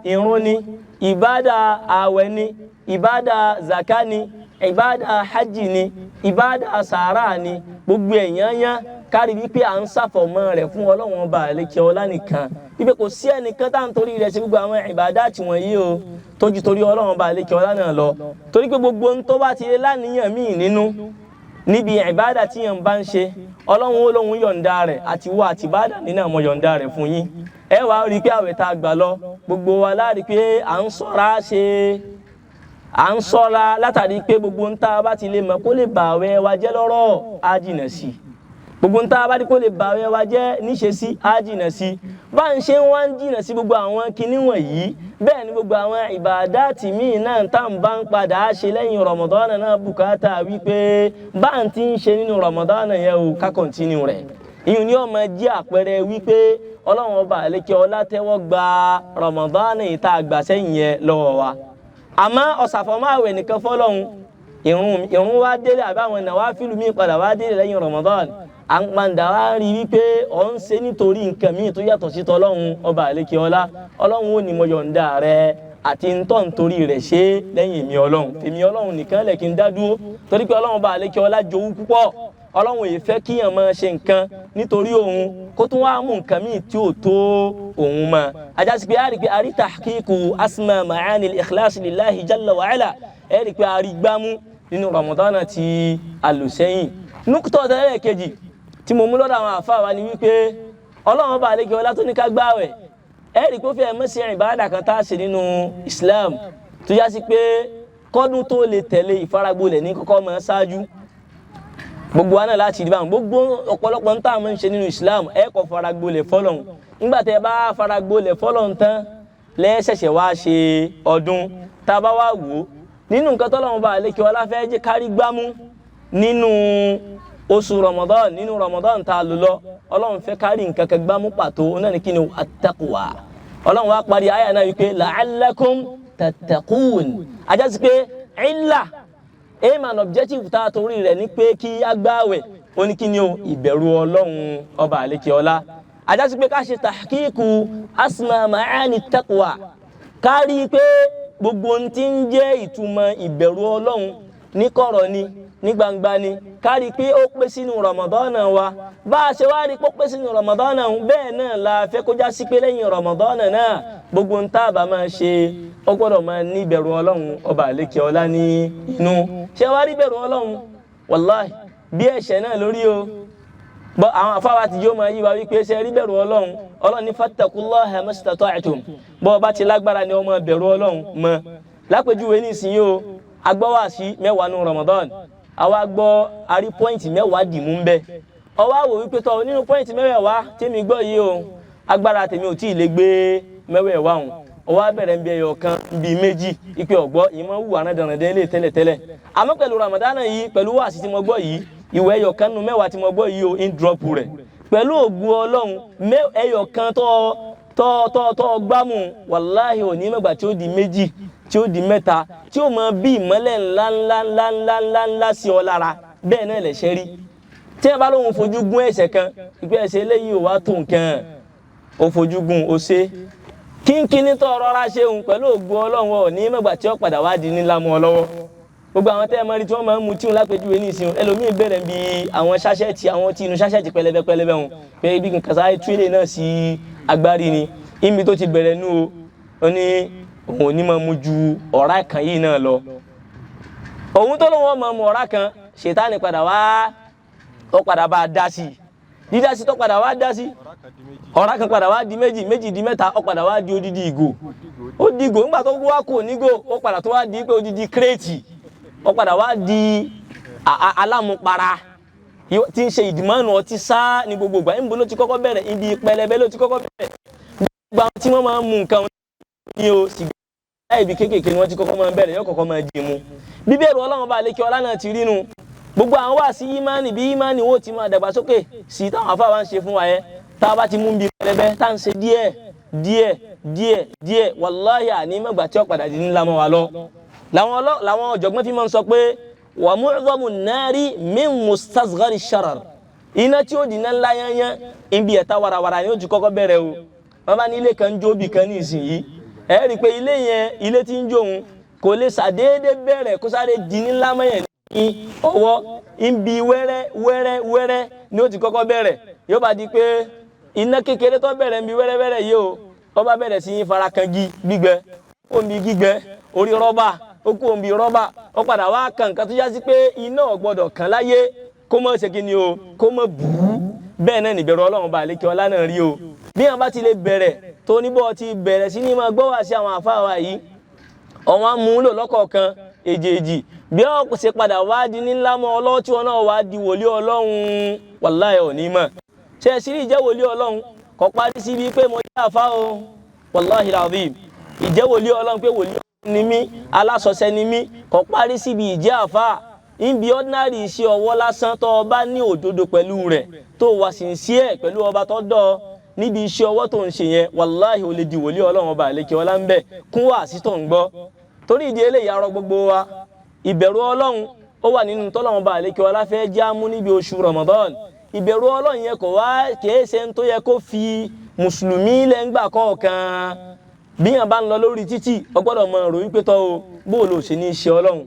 ìrun ni, ìbáàdà àwẹ̀ ni, ìbáàdà zaka ni, ìbáàdà hajj ni, ìbáàdà sàárà ni, gbogbo èèyàn yán kárí wípé à ń ṣàfọ̀mọ́ rẹ̀ fún Ọlọ́run ọba àlékè ọlá nìkan. Wípé kò sí ẹnìkan tá à ń torí rẹ̀ ṣe gbogbo àwọn ìbáàdà tí wọ̀nyí o, tójú torí Ọlọ́run ọba àlékè ọlá náà lọ. Torí pé gbogbo ohun tó bá ti lé láníyàn míì nínú níbi ìbáàdà tí yẹn bá ń ṣe, Ọlọ́run ó lóun yọ̀ǹda rẹ̀, àti wọ àti ìbáàdà nínú àwọn yọ̀ǹda rẹ̀ fún yín. Ẹ wàá rí i pé àwẹ̀ tá a gbà lọ, gbogbo wa láàrí pé à ń ṣọ́ra ṣe, à ń ṣọ́ra látàrí pé gbogbo ń tá a bá ti lè mọ̀ kó lè bà àwẹ̀ wa jẹ́ lọ́rọ̀, á jìnà sí i. Gbogbo ń tá a bá rí kó lè bà àwẹ̀ wa jẹ́ níṣe sí, á jìnà sí i. Bá ń ṣe wá ń jìnà sí gbogbo àwọn kinní wọ̀nyí, bẹ́ẹ̀ ni gbogbo àwọn ìbàdàtì míì náà tá ń bá ń padà ṣe lẹ́yìn Ramadan náà bùkátà wípé bá ń ti ń ṣe nínú Ramadan yẹn o, ká kọ̀ntínú rẹ̀. Ìyún ni ó máa jẹ́ àpẹẹrẹ wípé Ọlọ́run ọba àlékè ọlá tẹ́wọ́ gba Ramadan yìí tá a gbà sẹ́yìn yẹn lọ́wọ́ wa. Àmọ́ ọ̀sàfọ̀mọ́ àwẹ̀ nìkan fọ́lọ́hun, ìrun wá délé àbí àwọn ìnáwó fílù míì padà wá délé lẹ́yìn Ramadan, à ń padà wá rí wípé ọ̀ ń ṣe nítorí nǹkan míì tó yàtọ̀ sí tọlọ́hun ọba àlékè ọlá. Ọlọ́run ó ní mo yọ̀ǹda rẹ àti ntọ́ nítorí rẹ̀ ṣe lẹ́yìn èmi Ọlọ́run. Èmi Ọlọ́run nìkan lẹ̀ kí n dá dúró, torí pé Ọlọ́run ọba àlékè ọlá jowú púpọ̀. Ọlọ́run èyí fẹ́ kíyàn máa ṣe nǹkan nítorí òun kó tún wá mú nǹkan míì tí ò tó òun mọ́. Ajásí pé a rí pé a rí tahqiqu asma ma'ani al-ikhlas lillahi jalla wa ala, ẹ rí pé a rí gbámú nínú Ramadan ti àlùsẹ́yìn. Nukutọ̀ tẹ́lẹ̀ kejì tí mo mú lọ́dọ̀ àwọn àfáà wa ni wípé Ọlọ́run ọba àlékè ọlá tó ní ká gbààwẹ̀, ẹ rí pé ó fẹ́ mọ́ sí ìbáàdà kan tá a ṣe nínú Islam tó yá sí pé kọ́dún tó lè tẹ̀lé ìfaragbolẹ̀ ní kọ́kọ́ máa ṣáájú. Gbogbo wa náà láti rí báwọn, gbogbo ọ̀pọ̀lọpọ̀ ń tá a máa ń ṣe nínú Islam, ẹ kọ́ faragbolẹ̀ fọ́lọ́hun. Nígbà tẹ́ ẹ bá faragbolẹ̀ fọ́lọ́hun tán lẹ́sẹ̀ṣẹ̀ wá ṣe ọdún. Tá a bá wá wò ó nínú nǹkan tọ́lọ́run bá àlékè ọlá fẹ́ jẹ́ kárí gbámú nínú Oṣù Ramadan, nínú Ramadan tá a lò lọ, Ọlọ́run fẹ́ kárí nǹkan kan gbámú pàtó, náà ní kí ni? At-taqwa. Ọlọ́run wá parí àyà náà wípé la'allakum tattaqun. Ajá sí pé ìlà aim and objective tá a torí rẹ̀ ní pé kí á gbààwẹ̀, ó ní kí ni o? Ìbẹ̀rù Ọlọ́run ọba àlékè ọlá. Ajá sí pé ká ṣe tahqiqu asma ma'ani taqwa, ká rí i pé gbogbo ohun tí ń jẹ́ ìtumọ̀ ìbẹ̀rù Ọlọ́run ní kọ̀rọ̀ ni, ní gbangba ni, ká rí i pé ó pé sínú Ramadan wa. Bá a ṣe wá rí i pé ó pé sínú Ramadan, bẹ́ẹ̀ náà la fẹ́ kó já sí pé lẹ́yìn Ramadan náà, gbogbo ohun tá a bá máa ṣe, ó gbọ́dọ̀ máa ní ìbẹ̀rù Ọlọ́run ọba àlékè ọlá ní inú. Ṣé wàá rí ìbẹ̀rù Ọlọ́run? Wàláhì, bí ẹ̀ṣẹ̀ náà lórí o. Bọ́ àwọn afáwa ti yóò máa yí wa wípé ṣe rí bẹ̀rù Ọlọ́run, Ọlọ́run ní fattaqullaha mastata'tum. Bọ́ ọba ti lágbára ni ọmọ bẹ̀rù Ọlọ́run mọ́. Lápèjúwe nísìnyí o, agbọ́wàsí 10 nu Ramadan, àwa gbọ́ àrí pọ́ìntì 10 dìmú ń bẹ. Ọwọ́ àwò wípé tọ́ nínú pọ́ìntì 10 tèmi gbọ́ yìí o, agbára tèmi ò tí ì lè gbé 10 ọ̀hún. Ọwọ́ abẹ̀rẹ̀ ń bí ẹyọ kan bí méjì ipe ọ̀gbọ́ ìmọ̀ wù àrán dandan lè tẹ́lẹ̀tẹ́lẹ̀. Àmọ́ pẹ̀lú Ramadan yìí, pẹ̀lú wàásì tí mo gbọ́ yìí, ìwé ẹyọ kan nu 10 tí mo gbọ́ yìí o, ń drop rẹ̀ pẹ̀lú ògùn Ọlọ́run. Ẹyọ kan tó tó tó tó gbámú, wàláhì, òní mẹ́gbà tí ó di 2, tí ó di 3, tí ó mọ bí ìmọ́lẹ̀ ńlá ńlá ńlá ńlá ńlá ńlá sí ọ lára. Bẹ́ẹ̀ náà lẹ̀ṣẹ̀ rí. Tí ẹ bá lóun fojú gún ẹ̀ṣẹ̀ kan, ìpè ẹ̀ṣẹ̀ eléyìí ò wá tó nǹkan, ó fojú gún, ó ṣe kínkínní tó rọra ṣeun, pẹ̀lú ògùn Ọlọ́run, ò ní mẹ́gbà tí ó padà wá di ńlá mọ́ ọ lọ́wọ́. Gbogbo àwọn tẹ́ ẹ mọ́ rí tí wọ́n máa ń mu tíun lápèjúwe ní ìsìn, ẹlòmíì bẹ̀rẹ̀ bí àwọn sachet, àwọn tí inú sachet pẹlẹbẹ pẹlẹbẹ wọn, pé ibi nǹkan sáré túlẹ̀ náà sí agbárí ni ibi tó ti bẹ̀rẹ̀ nú o. Ó ní òun ò ní máa mu ju ọ̀rá kan yìí náà lọ. Òun tó lóun máa mu ọ̀rá kan, ṣètánì padà wá, ó padà bá a dá sí i. Dídá sí tó padà wá dá sí, ọ̀rá kan padà wá di 2, 2 di 3, ó padà wá di odidi ìgò. Ó di ìgò. Nígbà tó wá kò nígò, ó padà tó wá di pé odidi crate, ó padà wá di alámupara tí ń ṣe ìdìmọ́nù ọtí sáá ní gbogbo ìgbà. Níbo ló ti kọ́kọ́ bẹ̀rẹ̀? Ibi pẹlẹbẹ ló ti kọ́kọ́ bẹ̀rẹ̀. Gbogbo àwọn tí wọ́n máa ń mu nǹkan ní o, sìgá, ibi kéékèèké ni wọ́n ti kọ́kọ́ máa ń bẹ̀rẹ̀, yóò kọ́kọ́ máa jí mu. Bíbẹ̀rù Ọlọ́run bá lékè ọlá náà ti rí nu. Gbogbo àwọn wá sí ìmánì, bí ìmánì wo ti máa dàgbàsókè sí táwọn afáwa ń ṣe fún wa yẹn, tá a bá ti mú bí pẹlẹbẹ tá à ń ṣe díẹ̀ díẹ̀ díẹ̀ díẹ̀, wàláhì, àní mẹ́gbà tí ó padà di ńlá mọ́ wa lọ. Làwọn ọ̀jọ̀gbọ́n fi máa ń sọ pé wa mu'dhamu nari min mustasghari sharar. Iná tí ó di iná ńlá yányán, ibi ẹ̀ta warawara ni ó ti kọ́kọ́ bẹ̀rẹ̀ o. Wọ́n bá ní ilé kan ń jó bì kan ní ìsinyìí, ẹ rí i pé ilé yẹn, ilé tí ń jó òun, kò lè ṣàdédé bẹ̀rẹ̀ kó sáré di ní ńlá mọ́yàn ní ọwọ́. Ibi wẹ́rẹ́ wẹ́rẹ́ wẹ́rẹ́ ni ó ti kọ́kọ́ bẹ̀rẹ̀. Yóò bá di pé iná kékeré tó bẹ̀rẹ̀ ń bi wẹ́rẹ́wẹ́rẹ́ yìí o, ó bá bẹ̀rẹ̀ sí í fara kan gi gbígbẹ, ó ń bi gbígbẹ orí rọ́bà, ó kú òun bi rọ́bà, ó padà wá kan nǹkan tó já sí pé iná ò gbọ́dọ̀ kàn láyé kó mọ̀ ṣe kí ni o, kó mọ̀ bù ú. Bẹ́ẹ̀ náà nìbẹ̀rù Ọlọ́run bá àlékè ọlá náà rí o. Bí wọn bá ti lè bẹ̀rẹ̀ tó níbọ̀ ti bẹ̀rẹ̀ sí ní máa gbọ́ wá sí àwọn àfáà wa yìí, ọ̀wọ́n á mú un lò lọ́kọ̀ọ̀kan èjèèjì, bí wọn kò ṣe padà wá di ní ńlá mọ́ ọlọ́wọ́, tí wọn náà wá di wòlíì Ọlọ́run, wàláhì, ò ní mọ̀. Ṣe é sírí ìjẹ́ wòlíì Ọlọ́run kò parí síbi pé mo jẹ́ àfá o. Wàláhì alazim, ìjẹ́ wòlíì Ọlọ́run, pé wòlíì Ọlọ́run ni mí, alásọsẹ ni mí, kò parí síbi ìjẹ́ àfá. Ibi ordinary iṣẹ́ ọwọ́ lásán, tó o bá ní òdodo pẹ̀lú rẹ̀, tó o wà sincere pẹ̀lú ọba tó dọ́ ọ níbi iṣẹ́ ọwọ́ tó ń ṣe yẹn, wàláhì, ó lè di wòlíì Ọlọ́run ọba àlekè ọlá ń bẹ̀ kún wà sí tó ń gbọ́. Torí ìdí eléyìí, arọ gbogbo wa, ìbẹ̀rù Ọlọ́run ó wà nínú tọ́lọ́run ọba àlekè ọlá fẹ́ já mú níbi oṣù Ramadan. Ìbẹ̀rù Ọlọ́run yẹn kò wá kìí ṣe ń tó yẹ kó fi mùsùlùmí lẹ́ngbà kọ̀ọ̀kan. Bí yàn bá ń lọ lórí títì, ó gbọ́dọ̀ mọ rò wípé tọ́ o, bó o lò ṣe ní í ṣe Ọlọ́run.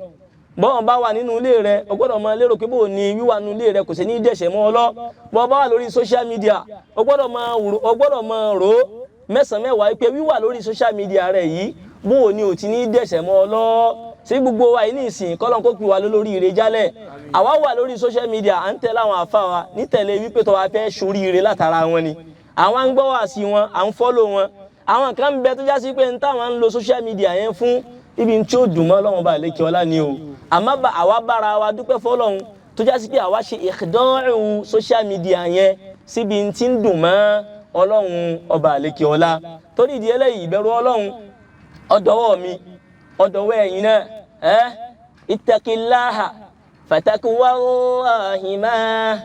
Bọ́n bá wà nínú ilé rẹ, o gbọ́dọ̀ mọ lérò pé bó o ní wíwà nínú ilé rẹ kò ṣe ní dẹ̀ṣẹ̀ mọ́ ọ lọ. Bọ́n bá wà lórí social media, o gbọ́dọ̀ mọ rò ó mẹ́sàn-án mẹ́wàá pé wíwà lórí social media rẹ yìí, bó o ní ò ti ní dẹ̀ṣẹ̀ mọ́ ọ lọ. Ṣé gbogbo wa yìí ní ìsìn, kọ́lọ́n kó pè wá lórí ire jálẹ̀, àwa wà lórí social media, à ń tẹ̀lé àwọn àfa wa nítẹ̀lé wípé tó wa fẹ́ ṣoríire látara wọn ni. Àwọn ń gbọ́ wá sí wọn, à ń follow wọn. Àwọn kan ń bẹ tó já sí pé ń táwọn ń lo social media yẹn fún, ibi tí ó dùn mọ́ Ọlọ́run bá lékè ọlá ni o. Àmọ́ àwa bára wa dúpẹ́ fọlọ́run tó já sí pé àwa ṣe ìdánwò social media yẹn síbi tí ń dùn mọ́ Ọlọ́run ọba àlékè ọlá. Torí ìdí eléyìí, ìbẹ̀rù Ọlọ́run ọ̀dọ̀wọ́ mi, ọ̀dọ̀wọ́ ẹ̀yin náà. Ẹ́ ittaqillaha. Fatakuwallahi ma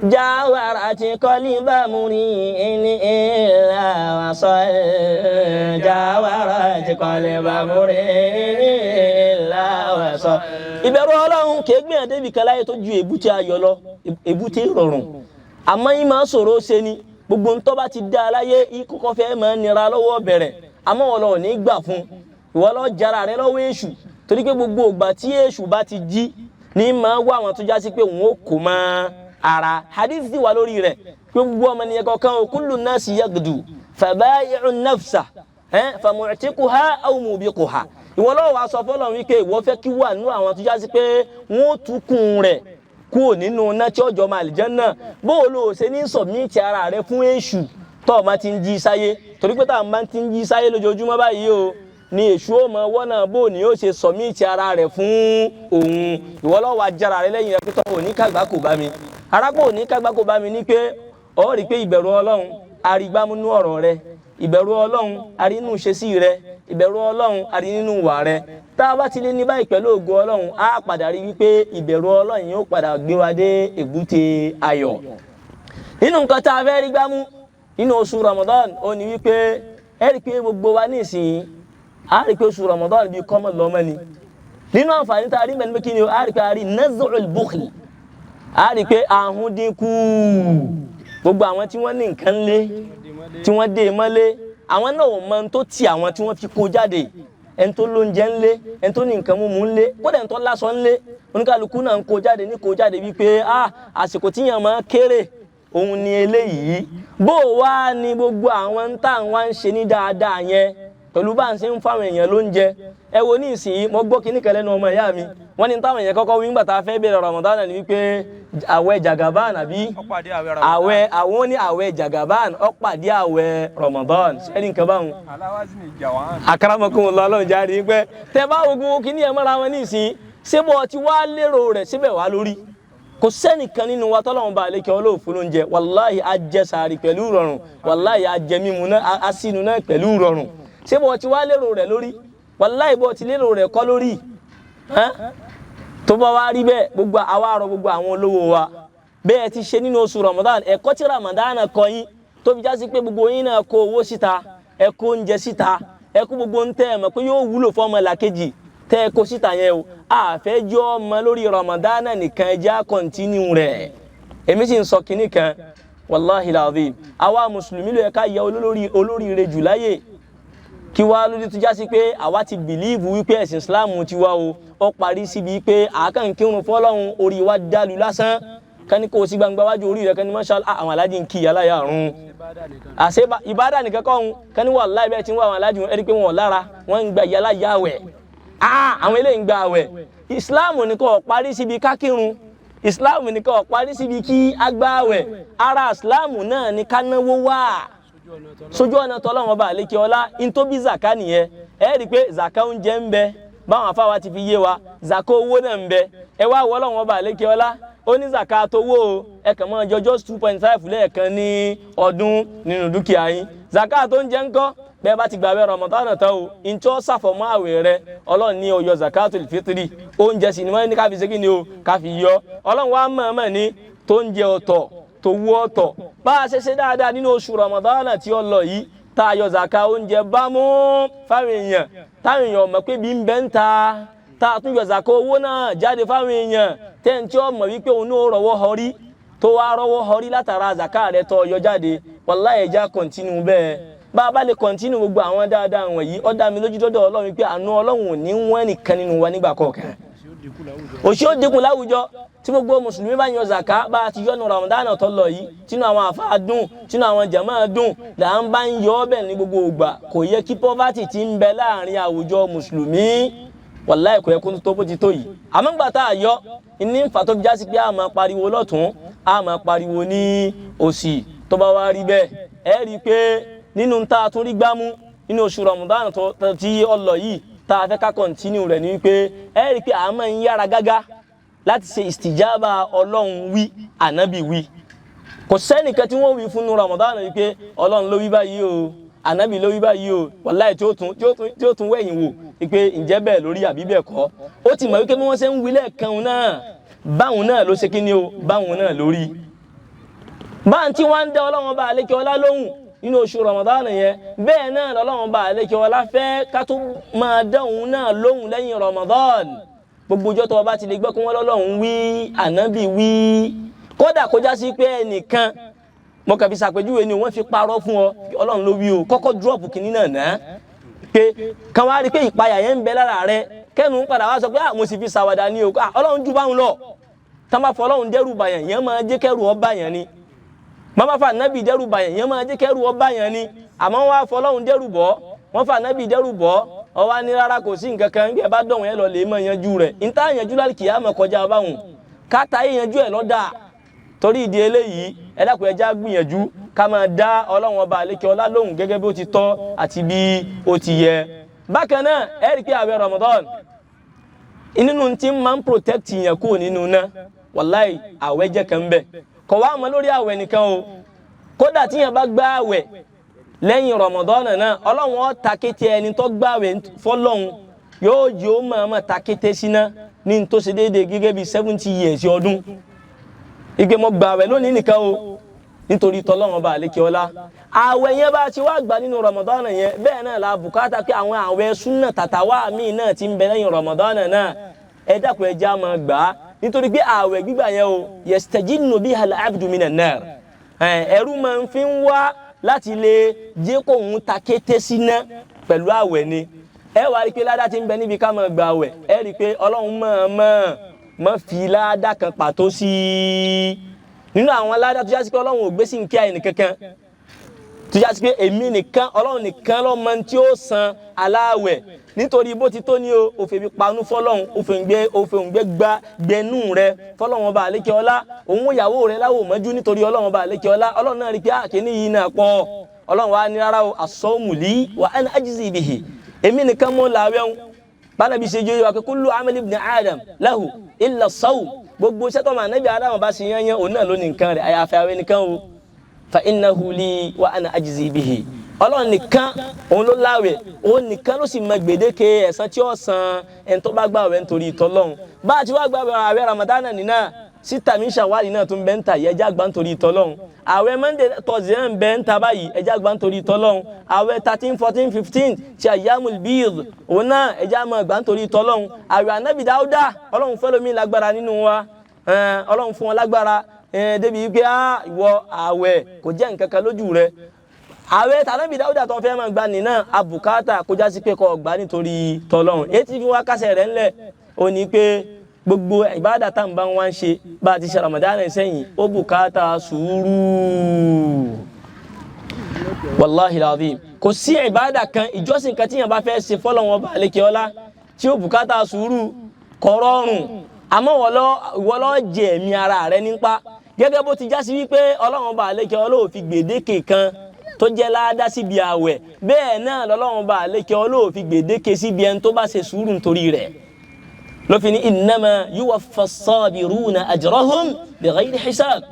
jawarati qalba muri'in illa wasal jawarati qalba muri'in illa wasal. Ìbẹ̀rù Ọlọ́run kì í gbìyànjú débi kan láyé tó ju èbúté ayọ̀ lọ, èbúté ìrọ̀rùn. Àmọ́ yín máa ń sọ̀rọ̀ ṣe ni gbogbo ń tó bá ti dá a láyé kọ́kọ́ fẹ́ máa nira lọ́wọ́ bẹ̀rẹ̀. Àmọ́ wọn lọ ní gbà fún ìwọ lọ jara rẹ lọ́wọ́ èṣù, torí pé gbogbo ìgbà tí èṣù bá ti jí ní máa wá àwọn tó já sí pé òun ó kò mọ́ ara. Hadith ti wà lórí rẹ̀ pé gbogbo ọmọnìyàn kọ̀ọ̀kan o, kullu nasi yagdu fabayi'u nafsa famu'tiquha aw mubiquha. Ìwọ lọ́wọ́ wa sọ fọlọ́run wípé ìwọ fẹ́ kí wà nínú àwọn tó já sí pé wọ́n ó tukùn rẹ̀ kúrò nínú iná tí ọjọ́ máa àlìjánnà. Bó o lò ó ṣe ní sọ̀míìtì ara rẹ fún èṣù tó o máa ti ń jí sáyé, torí pé táwọn máa ti ń jí sáyé lójoojúmọ́ báyìí o ni èṣù ó mọ wọ́nà bó ni ó ṣe sọ̀míìtì ara rẹ̀ fún òun. Ìwọ lọ́wọ́ ajára rẹ lẹ́yìn rẹ pé tọ́ òní kàgbá kò bá mi, arápò òní kàgbá kò bá mi ní pé ọ rí pé ìbẹ̀rù Ọlọ́run arígbámúnú ọ̀rọ̀ rẹ, ìbẹ̀rù Ọlọ́run arínú ṣesí rẹ, ìbẹ̀rù Ọlọ́run arí nínú wà rẹ. Tá a bá ti lé ní báyìí pẹ̀lú ògo Ọlọ́run, á padà rí wípé ìbẹ̀rù Ọlọ́run yóò padà gbé wa dé èbúté ayọ̀. Nínú nǹkan tá a fẹ́ rí gbámú nínú oṣù Ramadan ó ní wípé ẹ rí pé gbogbo wa nísìnyí a rí pé oṣù Ramadan bíi kọ́mọ lọ́mọ ni. Nínú àǹfààní tá a rí mẹ́rin pé kí ni o, a rí pé a rí naz'ul bukhl, a rí pé ahun dínkù. Gbogbo àwọn tí wọ́n ní nǹkan lé tí wọ́n dé mọ́lé, àwọn náà ò mọ tó ti àwọn tí wọ́n fi kó jáde. Ẹni tó lóúnjẹ ńlé, ẹni tó ní nǹkan mímu ńlé, kódà ẹni tó láṣọ ńlé, oníkàlùkù náà ń kó jáde ní kó jáde wípé ah àsìkò tíyàn máa kéré òun ni eléyìí. Bó wá ní gbogbo àwọn tá à ń wá ń ṣe ní dáadáa yẹn pẹ̀lú bá ń ṣe ń fáwọn èèyàn lóúnjẹ. Ẹ wo ní ìsìn mo gbọ́ kíní kan lẹ́nu ọmọ ìyá mi, wọ́n ní táwọn èèyàn kọ́kọ́ wí ńgbà tá a fẹ́ bẹ̀rẹ̀ Ramadan ni wípé àwẹ̀ Jagaban àbí àwẹ̀ àwọn ní àwẹ̀ Jagaban ó pàdé àwẹ̀ Ramadan. Sẹ́ni nǹkan báwọn. Akramakumullah Ọlọ́run jáde pé tẹ bá ogun kíní ẹ̀ mọ́ra wọn ní ìsìn ṣé bọ́ ti wá lérò rẹ̀ síbẹ̀ wá lórí. Kò sẹ́nìkan nínú wa tọ́lọ́run bá àlékè ọlọ́ọ̀fún lóúnjẹ. Wàláhì a jẹ sàárì pẹ̀lú ìrọ̀rùn, wàláhì a jẹ mímu náà a sínú náà pẹ̀lú ìrọ̀rùn. Ṣé bọ́ ti wá lérò rẹ̀ lórí? Wàláhì bọ́ ti lérò rẹ̀ kọ́ lórí. Tó bá wá rí bẹ́ẹ̀, gbogbo àwa rọ gbogbo àwọn olówó wa bẹ́ẹ̀ ti ṣe nínú oṣù Ramadan. Ẹ̀kọ́ tí Ramadan kọ́ yín tó fi já sí pé gbogbo yín náà kó owó síta, ẹ kó oúnjẹ síta, ẹ kó gbogbo ń tẹ́ ẹ mọ̀ pé yóò wúlò fún ọmọ làkejì tẹ́ ẹ kó síta yẹn o. Àfẹ́jọ́ ọmọ lórí Ramadan nìkan ẹ jẹ́ á kọ́ntínú rẹ̀. Èmi sì ń sọ kinní kan, wàláhì làzim, àwa mùsùlùmí ló yẹ ká yẹ olóríire jù láyè. Kí wá lórí tó já sí pé àwa ti bìlíìfù wípé ẹ̀sìn Islam ti wá o, ó parí síbi pé àákànkírun fọlọ́run orí wa dàlú lásán. Kání kó o sí gbangba wájú orí rẹ, kání masha Allah àwọn aláàjì ń kí ìyá láyà àrùn àṣẹ ìbádà nìkan kọ́ òun. Kání wàláhì bẹ́ẹ̀ tí ń wá àwọn aláàjì wọn ẹni pé wọn ò lára, wọn ń gba ìyá láyà àwẹ̀. Àwọn eléyìí ń gba àwẹ̀. Islam nìkan ó parí síbi kákírun, Islam nìkan ó parí síbi kí agbá àwẹ̀. Ara Islam náà ni ká náwó wá sójú ọ̀nà tọ́lọ́run ọba àlékè ọlá. Ntóbi zaka nìyẹn. Ẹ rí i pé zaka oúnjẹ ń bẹ báwọn afáwa ti fi yé wa, zaka owó náà ń bẹ. Ẹ wá wọ ọlọ́run ọba àlékè ọlá ó ní zaka tówó o, ẹ kàn máa jọ just 2.5 lẹ́ẹ̀kan ní ọdún nínú dúkìá yín. Zaka tó ń jẹ ńkọ́, bẹ́ẹ̀ bá ti gbààwẹ̀ Ramadan tán o, ntọ́ sàfọ̀mọ́ àwẹ̀ rẹ ọlọ́run ní ó yọ zakatul fitri. Oúnjẹ sì ni wọ́n ní ká fi ṣe kí ni o, ká fi yọ. Ọlọ́run wa mọ̀ọ́mọ̀ ní tó ń jẹ ọ̀tọ̀ tó wú ọ̀tọ̀. Bá a ṣe ṣe dáadáa nínú oṣù Ramadan tí ó lọ yìí, tá a yọ zaka oúnjẹ bá mú fáwọn èèyàn, táwọn èèyàn mọ̀ pé bí ń bẹ́ ń ta, tá a tún yọ zaka owó náà jáde fáwọn èèyàn, tẹ́ǹtí ó mọ̀ wípé òun náà rọwọ́ họrí, tó wá rọwọ́ họrí látara zaka rẹ̀ tó yọ jáde. Wàláhì ẹja kọ̀ntínú bẹ́ẹ̀. Bá a bá lè kọ̀ntínú gbogbo àwọn dáadáa wọ̀nyí, ó dá mi lójú dọ́dọ̀ Ọlọ́run wípé àánú Ọlọ́run ò ní wọ́n nìkan nínú wa nígbà kọ̀ọ̀kan. Òṣì ó dínkù láwùjọ tí gbogbo mùsùlùmí bá yan zaka bá a ti yọnu Ramadan tó lọ yìí, tínú àwọn àfáà dùn, tínú àwọn jàmáà dùn, là ń bá ń yọ ọbẹ̀ ní gbogbo ìgbà. Kò yẹ kí poverty ti ń bẹ láàrin àwùjọ mùsùlùmí, wàláì kò yẹ kó tó bó ti tó yìí. Àmọ́ ńgbà tá a yọ ní nfa tó fi já sí pé a máa pariwo lọ́tún, a máa pariwo ní òsì. Tó bá wá rí bẹ́ẹ̀, ẹ rí i pé nínú tá a tún rí gbámú nínú oṣù Ramadan tí ó lọ yìí, tá a fẹ́ ká kọ̀ntínú rẹ̀ ní wípé ẹ rí i pé a máa ń yára gágá láti ṣe ìstìjábà Ọlọ́run wí, ànábì wí. Kò sẹ́nìkan tí wọ́n wí fún Ramadan wípé Ọlọ́run ló wí báyìí o, ànábì ló wí báyìí o, wàláì tí ó tún wẹ̀yìn wò wípé ǹjẹ́ bẹ́ẹ̀ lórí àbí bẹ́ẹ̀ kọ́. Ó ti mọ̀ wípé bí wọ́n ṣe ń wí lẹ́ẹ̀kan náà Báwọn náà ló ṣe kí ni o, báwọn náà lórí báwọn tí wọ́n ń dá Ọlọ́run ọba àlékè ọlá lóhùn nínú oṣù Ramadan yẹn, bẹ́ẹ̀ náà lọ́lọ́run ọba àlékè ọlá fẹ́ ká tó máa dá òun náà lóhùn lẹ́yìn Ramadan. Gbogbo ọjọ́ tó o bá ti lè gbọ́ kí wọ́n lọ́lọ́run wí, ànábì wí, kódà kó já sí pé ẹnìkan mo kàn fi ṣàpèjúwe ni wọ́n fi parọ́ fún ọ, Ọlọ́run ló wí o, kọ́kọ́ dúrọ́ọ̀pù kìíní náà ná pé kàn wá rí pé ìpayà yẹn ń bẹ lára rẹ, kẹ́nu ń padà wá sọ pé ah mo sì fi ṣàwàdà ni o, ah Ọlọ́run ju báwọn lọ. Tá má fọ Ọlọ́run dẹ́rù bàyàn yẹn máa jẹ́ kẹ́rù ọ bàyàn ni, má fa ànábì dẹ́rù bàyàn yẹn máa jẹ́ kẹ́rù ọ bàyàn ni. Àmọ́ wọ́n á fọ Ọlọ́run dẹ́rù bọ́, wọ́n fa ànábì dẹ́rù bọ́, ọ wá ní rárá kò sí nǹkan kan, bí ẹ bá dọ̀wọ́n yẹn lọ lè mọ̀ yanjú rẹ̀, níta yanjú láti kìí àmọ̀ kọjá báwọn káta yẹn yanjú ẹ̀ lọ́dà. Torí ìdí eléyìí ẹ dákun ẹ já gbìyànjú ká máa dá Ọlọ́run ọba àlékè ọlá lóhùn gẹ́gẹ́ bí ó ti tọ́ àti bí ó ti yẹ. Bákan náà ẹ rí i pé àwẹ̀ Ramadan nínú tí máa ń protect yẹn kúrò nínú iná, wàláì àwẹ̀ jẹ́ kan bẹ́ẹ̀. Kò wá mọ́ lórí àwẹ̀ nìkan o, kódà tí yẹn bá gbá àwẹ̀ lẹ́yìn Ramadan náà, Ọlọ́run ó ta kété ẹni tó gbá àwẹ̀ fọlọ́run yóò jẹ́ ó máa ma ta kété síná ní tó ṣe déédéé gẹ́gẹ́ bí 70 years ọdún. Ìgbé mo gbà àwẹ̀ lónìí nìkan o nítorí tọlọ́run ọba àlékè ọlá. Àwẹ̀ yẹn bá ti wá gbà nínú Ramadan yẹn, bẹ́ẹ̀ náà la bùkátà pé àwọn àwẹ̀ súnà tàtàwá míì náà ti ń bẹ lẹ́yìn Ramadan náà, ẹ dákun ẹ já máa gbà á, nítorí pé àwẹ̀ gbígbà yẹn o yastajinnu biha al-abdu minan nar, ẹrú máa ń fi ń wá láti lè jẹ́ kó òun ta kété síná pẹ̀lú àwẹ̀ ni. Ẹ wá rí i pé ládá ti ń bẹ níbi ká máa gbà àwẹ̀, ẹ rí i pé Ọlọ́run máa fi ládá kan pàtó sí i nínú àwọn ládá tó jásí pé Ọlọ́run ò gbé sí nkí àyìn kankan, tó jásí pé èmi nìkan Ọlọ́run nìkan ló mọ tí ó san aláwẹ̀, nítorí bó ti tó ní o òfin fi panu fọlọ́run, òfin gbé gba gbẹnú rẹ fọlọ́run ọba àlékè ọlá, òun ìyàwó rẹ láwò mọ́jú nítorí Ọlọ́run ọba àlékè ọlá. Ọlọ́run náà rí pé àkíní yìí náà pọ̀, Ọlọ́run wa ní rárá o as-sawmu li wa ana ajzi bihi, èmi nìkan mọ́ làwẹ̀ ń bánàbí ṣe jẹ́ wà pé kullu amali ibn Adam lahu illa as-sawm, gbogbo iṣẹ́ tó máa nẹ́bí Ádámù bá ṣe yányán òun náà ló ní nǹkan rẹ̀, àyàfi àwẹ̀ nìkan o, fa innahu li wa ana ajzi bihi. Ọlọ́run nìkan òun ló láwẹ̀, òun nìkan ló sì mọ gbèdéke ẹ̀san tí ó san ẹni tó bá gbààwẹ̀ nítorí ìtọ́lọ́run. Bá a ti wá gbààwẹ̀ àwẹ̀ Ramadan nínà síta mi ṣàwárí náà tún bẹ́ ń ta yìí, ẹjẹ́ àgbà nítorí ìtọ́lọ́run. Àwẹ̀ Monday Thursday náà ń bẹ́ ń ta báyìí, ẹjẹ́ àgbà nítorí ìtọ́lọ́run. Àwẹ̀ 13 14 15 ti ayyamul bid òun náà ẹjẹ́ àmọ́ àgbà nítorí ìtọ́lọ́run. Àwẹ̀ Ànábì Dáúdà Ọlọ́run fẹ́ lómi lágbára nínú wa, Ọlọ́run fún wọn lágbára débi wípé ìwọ àwẹ̀ kò jẹ́ nǹkan kan lójú rẹ. Àwẹ̀ tànábì Dáúdà tó fẹ́ máa gba nìna àbùkátà kó já sí pé kó gbà nítorí tọ́lọ́run. Etí fi wá kásẹ̀ rẹ̀ ńlẹ̀ ó ní pé gbogbo ìbádà tá n bá wá ń ṣe bá a ti ṣe Ramadan sẹ́yìn ó bùkátà sùúrù. Wàláhi alazim, kò sí ìbádà kan ìjọsìn kan tíyàn bá fẹ́ ṣe fọ́lọ́run ọba àlékè ọlá tí ó bùkátà sùúrù, kò rọrùn. Àmọ́ ìwọ ló jẹ ẹ̀mí ara rẹ nípa, gẹ́gẹ́ bó ti já sí wípé Ọlọ́run ọba àlékè ọlá ò fi gbèdéke kan tó jẹ́ láádá síbi àwẹ̀, bẹ́ẹ̀ náà lọ́lọ́run ọba àlékè ọlá ò fi gbèdéke síbi ẹni tó bá ṣe sùúrù nítorí rẹ̀. Ló fi ní innama yuwaffa as-sabiruna ajrahum bighayri hisab,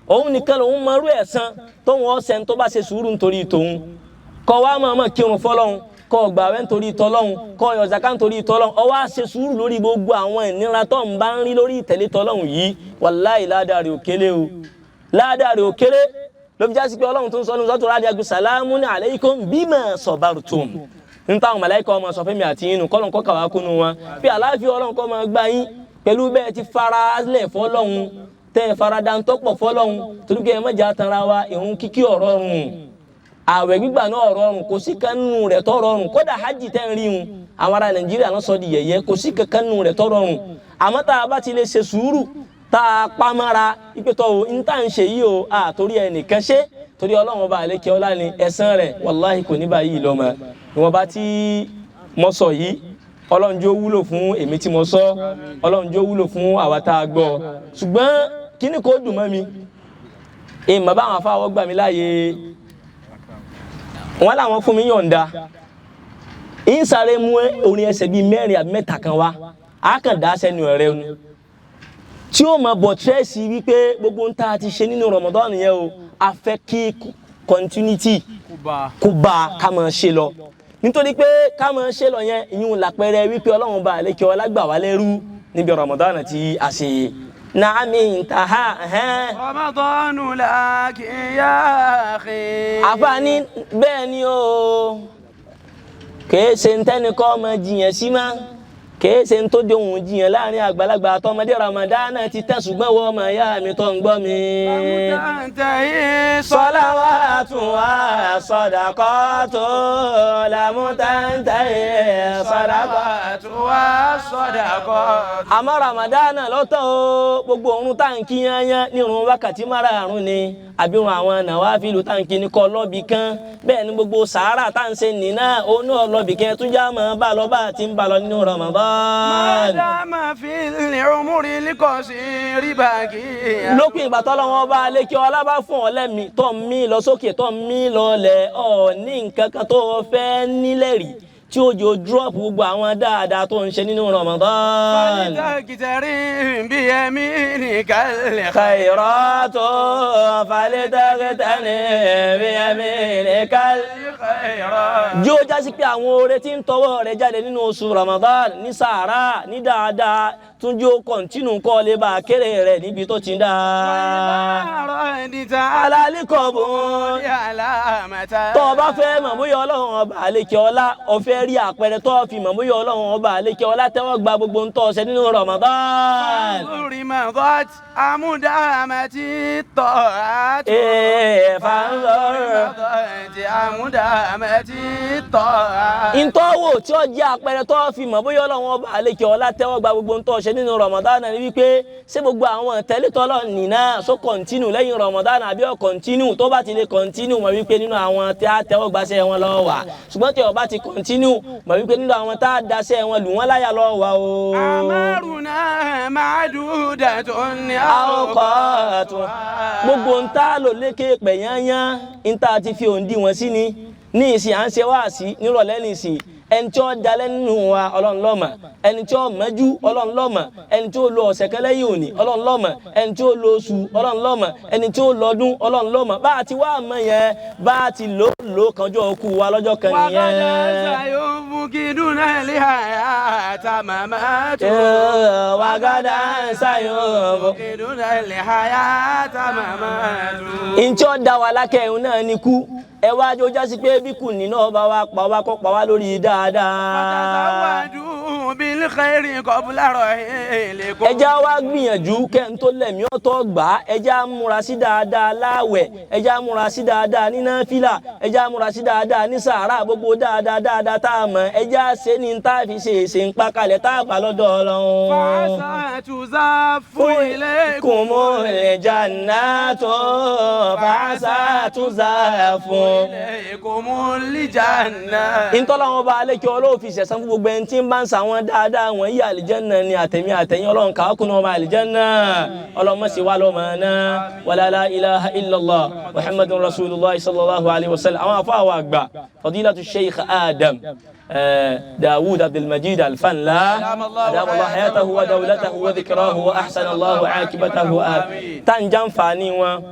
òun nìkan lòun máa rú ẹ̀san tóun ọ̀sẹ̀ tó bá ṣe sùúrù nítorí tòun. Kọ́ wa máa máa kírun fọlọ́hun, kọ́ gbààwẹ̀ nítorí tọlọ́hun, kọ́ yọ zaka nítorí tọlọ́hun, ó wá ṣe sùúrù lórí gbogbo àwọn ìnira tó ń bá ń rí lórí ìtẹ̀lé tọlọ́hun yìí, wàláì ládàá rẹ̀ ò kéré o, ládàá rẹ̀ ò kéré. Ló fi jásí pé Ọlọ́run tó ń sọ ní sọ́tò rádìí agu salamun alaykum bima sabartum, n táwọn màláíkà ọmọ sọ fẹ́mi àti inú kọ́lọ́n kọ́ kàwá kúnú wọn bí àláfíà Ọlọ́run kọ́ máa gbá yín pẹ̀lú bẹ́ẹ̀ ti fara lẹ̀ fọlọ́hun, tẹ́ ẹ fara dantọ́pọ̀ fọlọ́hun, torí pé ẹ má jà tanra wa, ìrun kíkí ọ̀rọ̀ rùn, àwẹ̀ gbígbà náà rọrùn, kò sí kan nù rẹ̀ tó rọrùn. Kódà hajj tẹ́ ń rí un àwọn ará Nàìjíríà náà sọ di yẹ̀yẹ́, kò sí kankan nù rẹ̀ tó rọrùn. Àmọ́ tá a bá ti lè ṣe sùúrù tá a pamọ́ra ìpètọ́ o n tá n ṣe yìí o a torí ẹnìkan ṣe torí Ọlọ́run ọba àlékè ọlá ni ẹ̀san rẹ̀ wàláhì kò ní báyìí lọ́mọ. Ìwọ̀nba tí mo sọ yìí Ọlọ́run jọ̀ọ́ wúlò fún èmi tí mo sọ, Ọlọ́run jọ̀ọ́ wúlò fún àwa tá a gbọ́. Ṣùgbọ́n kíní kò dùn mọ́ mi, èèmọ̀ báwọn afáwọ́ gbà mí láàyè wọn làwọn fún mi yọ̀ǹda ń sáré mú orin ẹsẹ̀ bíi mẹ́rin àbí mẹ́ta kan wá, á kàn dá sẹ́nu ẹ̀rẹ́ nu tí ó mọ bọ̀ tírẹ́sì wípé gbogbo ń tá a ti ṣe nínú Ramadan yẹn o, a fẹ́ kí continuity kó bá a ká máa ṣe lọ, nítorí pé ká máa ṣe lọ yẹn ìyún làpẹrẹ wípé Ọlọ́run bá àlékè ọlá gbà wá lẹ́rú níbi Ramadan tí a ṣe. Naami ntaha ẹ̀hẹ́n.
رمضان لك يا أخي
Àfààní bẹ́ẹ̀ ni o, kìí ṣe ń tẹ́ni kọ́ ọmọ jiyàn sí mọ́, kìí ṣe ń tó de òun jiyàn láàrin àgbàlagbà àtọmọdé. Ramadana ti tẹ̀, ṣùgbọ́n wọ́n ọmọ ìyá mi tó ń gbọ́ mi.
تنتهي
صلوات وصدقات لم تنتهي صدقات
والصدقات.
Àmọ́ Ramadana lọ́tọ̀ o, gbogbo òrun táǹkì yányán ní irun wákàtí márààrún ni àbí irun àwọn nàwáfílù táǹkì ní kọ́ lọ́bì kan, bẹ́ẹ̀ ni gbogbo sàárà táǹṣe nìna òun náà lọ́bì kan tún já mọ́ bá lọ bá ti ń bá lọ nínú
ما
Ramadan.
دام في العمر القصير باقيا.
Lópin ìgbà tọ́lọ́wọ́n bá lékè ọlá bá fún ọ lẹ́mìí tó ń mí lọ sókè, tó ń mí lọlẹ̀, ọ ní nǹkan kan tó fẹ́ nílẹ̀ rí tí ó jò drop gbogbo àwọn dáadáa tó ń ṣe nínú Ramadan.
فلتقترن بيمينك الخير.
خيرات فلتغتنم بيمينك.
خيرات.
Jí ó jásí pé àwọn oore tí ń tọwọ́ rẹ̀ jáde nínú oṣù Ramadan ní sàárà ní dáadáa tún jí ó continue kọ́ lè bá a kéré rẹ̀ níbi tó ti ń dáa.
أردت
Alálìkọ̀bùn.
علامة.
Tó o bá fẹ́ mọ̀ bóyá Ọlọ́run ọba àlekè ọlá, o fẹ́ rí àpẹẹrẹ tó o fi mọ̀ bóyá Ọlọ́run ọba àlekè ọlá tẹ́wọ́ gba gbogbo ń tọ́ ṣe nínú Ramadan.
انظر مضت أمدامة الطاعات.
Ee, فانظر.
مضت أمدامة الطاعات.
Ntọ́wò tí ó jẹ́ àpẹẹrẹ tó fi mọ̀ bóyá Ọlọ́run ọba àlekè ọlá tẹ́wọ́ gba gbogbo ntọ́ ṣe nínú Ramadan ni wípé ṣé gbogbo àwọn tẹ́lẹ̀tọ́lọ́ nìna só continue lẹ́yìn Ramadan àbí ó continue? Tó bá ti lè continue, mọ̀ wípé nínú àwọn tí a tẹ́wọ́ gbaṣẹ́ wọn lọ wà, ṣùgbọ́n tí ó bá ti continue, mọ̀ wípé nínú àwọn tá a daṣẹ́ wọn lù wọ́n láyà lọ wà o.
أعمارنا معدودة.
Àwòkọ́tún gbogbo ń tá lò lékè pẹ̀ yányán ń tá ti fi òǹdí wọn sí ni ní ìsìn à ń ṣe wáàsí nírọ̀lẹ́ ní ìsìn. Ẹni tí ó dalẹ̀ nínú wa, Ọlọ́run ló mọ̀. Ẹni tí ó mẹ́jú, Ọlọ́run ló mọ̀. Ẹni tí ó lo ọ̀sẹ̀ kan lẹ́yìn òní, Ọlọ́run ló mọ̀. Ẹni tí ó lo oṣù, Ọlọ́run ló mọ̀. Ẹni tí ó lọ́dún, Ọlọ́run ló mọ̀. Bá a ti wá mọ̀ yẹn, bá a ti lò lò kanjọ́ òkú wa lọ́jọ́ kan
وغدا
nìyẹn.
سيفقدنا الحياة ممات.
وغدا سيف
يفقدنا الحياة ممات.
Ntí ó da wa lákẹ́ ẹ̀hún náà ni kú. Ẹ wá jó jásí pé bí kù nínú ọba wa pa wá, kó pa wá lórí dáadáa.
فتزودوا بالخير قبل رحيلكم.
Ẹ já wá gbìyànjú kẹ́ ń tó lẹ̀mí ọ̀tọ̀ gbà á. Ẹ já múra sí dáadáa láàwẹ̀, ẹ já múra sí dáadáa ní náfìlà, ẹ já múra sí dáadáa ní sàárà, gbogbo dáadáa dáadáa tá a mọ̀, ẹ já ṣe ní tá a fi ṣe èsè ń pa kalẹ̀ tá a bá lọ́dọ̀ Ọlọ́run.
فعسى تزاف إليكم.
كم الجنات فعسى تزاف
إليكم الجنة.
Ntọ́lọ́wọ́n bá alẹ́ kí Ọlọ́run fi ṣẹ̀san fún gbogbo ẹni tí ń bá ń sa àwọn dáadáa wọ̀nyí, àlìjẹ́nà ni. Àtẹ̀mí àtẹ̀yìn, Ọlọ́run kàákùn ọmọ àlìjẹ́nà, Ọlọ́run mọ̀ sí wa lọ́mọ náà. Wala la ilaha illallah Muhammadun rasulillah sallallahu alayhi wa sallam. Àwọn afọ àwọn àgbà, fadilatu Sheikh Adam Dawud Abdulmajid Alfanla, أدام الله حياته ودولته وذكراه وأحسن الله عاقبته. Tá ń jàǹfààní wọn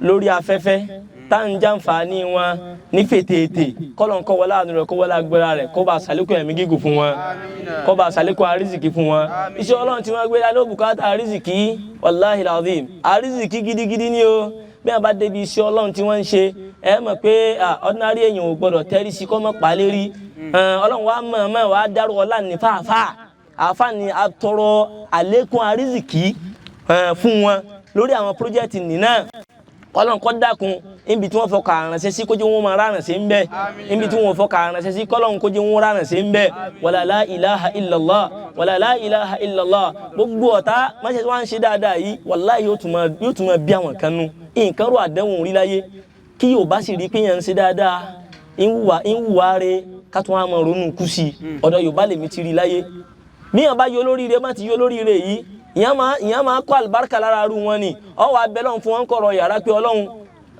lórí afẹ́fẹ́, tá ń jàǹfààní wọn ní fètèètè, kọ́lọ̀ ń kọ́ wọlé àánú rẹ̀, kó wọlé agbára rẹ̀, kó bá ṣàlékún ẹ̀mí gígùn fún wọn, kó bá ṣàlékún àrísìkí fún wọn. Iṣẹ́ Ọlọ́run tí wọ́n gbé dání ó bùkátà àrísìkí, wàláhì làzim, àrísìkí gidigidi ni o. Bí wọn bá débi iṣẹ́ Ọlọ́run tí wọ́n ń ṣe, ẹ mọ̀ pé ordinary èèyàn ò gbọ́dọ̀ tẹ́rí sí kọ́ mọ́ palérí. Ọlọ́run wa mọ̀ mọ̀ wá dárò ọlá ní fàáfàá àáfàá ni a tọrọ àlékún àrísìkí fún wọn lórí àwọn project nìna. Ọlọ́run kó dákun, níbi tí wọ́n fọkà aránṣẹ́ sí, kójú wọn máa ránṣẹ́ ń bẹ, níbi tí wọ́n fọkà aránṣẹ́ sí, kọ́lọ́run kójú wọn ránṣẹ́ ń bẹ. Wala la ilaha illallah, wala la ilaha illallah. Gbogbo ọ̀tá máṣe tí wọ́n ń ṣe dáadáa yìí, wàláhì, yóò tún máa bí àwọn kan nú nǹkan rò àdéhùn rí láyé. Kí yóò bá sì rí pé yẹn ń ṣe dáadáa, ń wùwà rẹ, ká tún wá máa ronú kú sí i. Ọ̀dọ̀ Yorùbá lèmi ti rí láyé. Bí yàn bá yọ lóríire, má ti yọ lóríire yìí, ìyẹn máa kó àlùbáríkà lára arú wọn ni. Ọwọ́ abẹ́lọ́run fún wọn kọ̀rọ̀ yàrá pé Ọlọ́run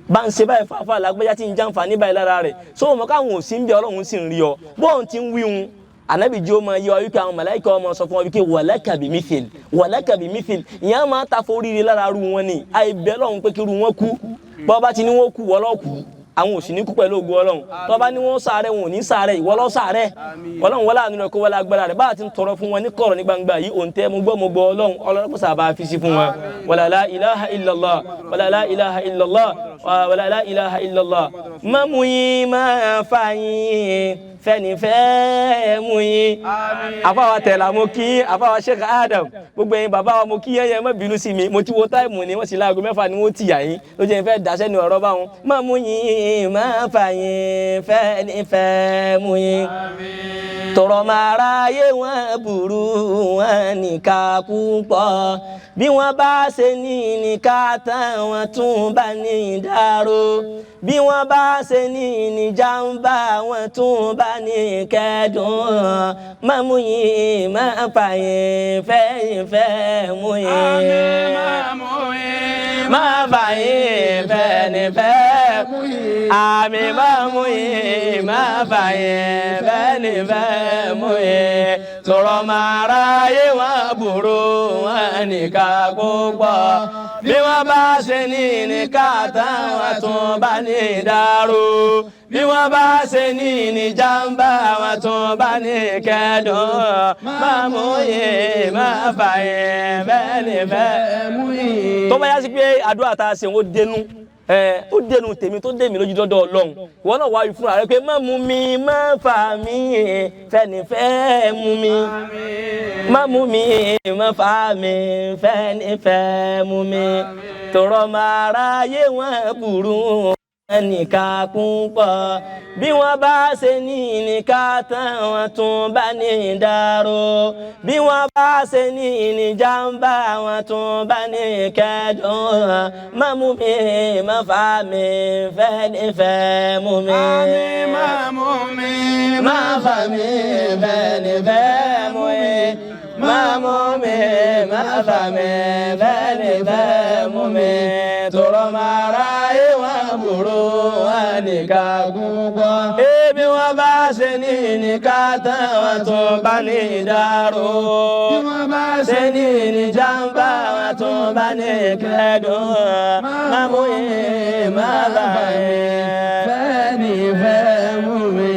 bá ń ṣe báyìí fáfá lágbẹ́já tí ń jàǹfààní báyìí lára rẹ̀ sóò mọ́ káwọn ò sí ń bẹ, Ọlọ́run sì ń rí ọ bóun ti ń wíhun. Ànábì jí ó máa yọ wípé àwọn màláíkà ọmọ sọ fún wọn wípé walaka bimithil, walaka bimithil. Ìyẹn máa ta foríire lára arú wọn ni. Àìbẹ́ lọ́run pé kí irú wọn kú. Bọ́ bá ti ní wọn kú, wọ́n lọ́ kú. Àwọn ò sì ní kú pẹ̀lú ògo Ọlọ́run. Tó bá ní wọ́n sáré, wọn ò ní sáré, ìwọ ló sáré. Ọlọ́run wọlé àánú rẹ̀ kó wọlé agbára rẹ̀. Bá a ti ń tọrọ fún wọn ní kọ̀rọ̀ ní gbangba yìí, òǹtẹ̀ mo gbọ́ mo gbọ́ Ọlọ́run, Ọlọ́run kò sábà fi sí fún wọn. Wala la ilaha illallah, wala la ilaha illallah, wala la ilaha illallah. Má mú yín, má fà yín, fẹ́nifẹ́ mú yín. Àfáwa tẹ̀lá mo kí, àfáwa Sheikh Adam, gbogbo ẹ̀yin bàbá wa mo kí yẹn yẹn, má bínú sí mi, mo ti wo táìmù ni wọ́n sì láago 6 ni wọ́n ti yà yín ló jẹ́ ìfẹ́ dáṣẹ́ ní ọ̀rọ̀ báwọn. Má mú yín, má fà yín, fẹ́nifẹ́ mú yín. Tọrọ máa ráyé wọn burú, wọn nìka púpọ̀. Bí wọ́n bá ṣe ní nìka tán, wọ́n tún bá ní ìdárò. Bí wọ́n bá ṣe ní ìjàmbá, wọ́n tún bá ní kẹ́dùn. Má mú yín, má fà yín, fẹ́yìn mú yín. Má fà yín, fẹ́nifẹ́ mú yín. Àmì má mú yín, má fà yín, fẹ́nifẹ́ mú yín. Tọrọ máa ráyé wọn burú, wọn nìka púpọ̀. Bí wọ́n bá ṣe ní nìka tán, wọ́n tún bá ní ìdárò. Bí wọ́n bá ṣe ní ìjàmbá, wọ́n tún bá ní kẹ́dùn. Má mú yín, má fà yín, fẹ́nifẹ́ mú yín. Tó bá yá sí pé àdúrà tá a ṣe ó dénú, ó dénú tèmi tó dé mi lójú dọ́dọ̀ Ọlọ́run, ìwọ náà wá fúnra rẹ pé má mú mi, má fà mí, fẹ́nifẹ́ mú mi. Má mú mi, má fà mí, fẹ́nifẹ́ mú mi. Tọrọ máa ráyé wọn burú, nìka púpọ̀. Bí wọ́n bá ṣe ní nìka tán, wọ́n tún bá ní ìdárò. Bí wọ́n bá ṣe ní ìjàmbá, wọ́n tún bá ní kẹ́dùn. Má mú mi, má fà mí, fẹ́nifẹ́ mú mi.
Má mú mi,
má fà mí, fẹ́nifẹ́ mú mi. Má mú mi, má fà mí, fẹ́nifẹ́ mú mi. Tọrọ máa ráyé wọn burú, wọn nìka púpọ̀. Ebi wọn bá ṣe ní nìka tán, wọn tún bá ní ìdárò.
Bí wọ́n bá
ṣe ní ìjàmbá, wọn tún bá ní kẹ́dùn. Má mú yín, má bà yín,
fẹ́nifẹ́ mú mi.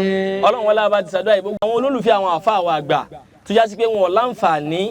Ọlọ́run wọlé abá ti ṣàdúrà yìí, gbogbo àwọn olólùfẹ́ àwọn àfa àwọn àgbà tó já sí pé wọn ò láǹfààní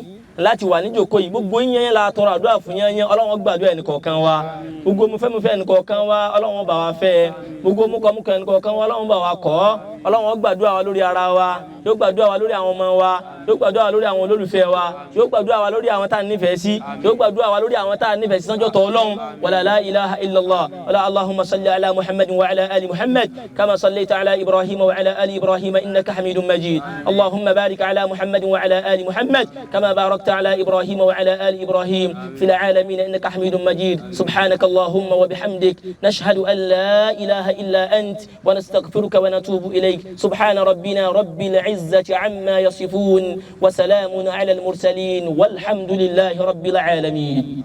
láti wà níjòkó yìí, gbogbo yín yẹn la tọrọ àdúrà fún yẹn yẹn. Ọlọ́run gbàdúrà ẹnìkọ̀ọ̀kan wa. Gbogbo mufẹ́mufẹ́ ẹnìkọ̀ọ̀kan wa, Ọlọ́run bá wa fẹ́. Gbogbo mukọ̀mukọ̀ ẹnìkọ̀ọ̀kan wa, Ọlọ́run bá wa kọ́. Ọlọ́run gbàdúrà wa lórí ara wa, yóò gbàdúrà wa lórí àwọn ọmọ wa, yóò gbàdúrà wa lórí àwọn olólùfẹ́ wa, yóò gbàdúrà wa lórí àwọn tá a nífẹ̀ẹ́ sí, yóò gbàdúrà wa lórí àwọn tá a nífẹ̀ẹ́ sí sọ́jọ́ tọ́ Ọlọ́run. Wala la ilaha illallah, wala allahumma salli ala muhammadin wa ala ali muhammad kama sallaita ala ibrahim wa ala ali ibrahim innaka hamidun majid. Allahumma barik ala muhammadin wa ala ali muhammad kama barakta ala ibrahim wa ala ali ibrahim fil alamin innaka hamidun majid. Subhanaka allahumma wa bihamdik, nashhadu an la ilaha illa ant wa nastaghfiruka wa natubu ilayk. Subhana rabbina rabbil izzati amma yasifun wa salamun ala al mursalin walhamdulillahi rabbil alamin.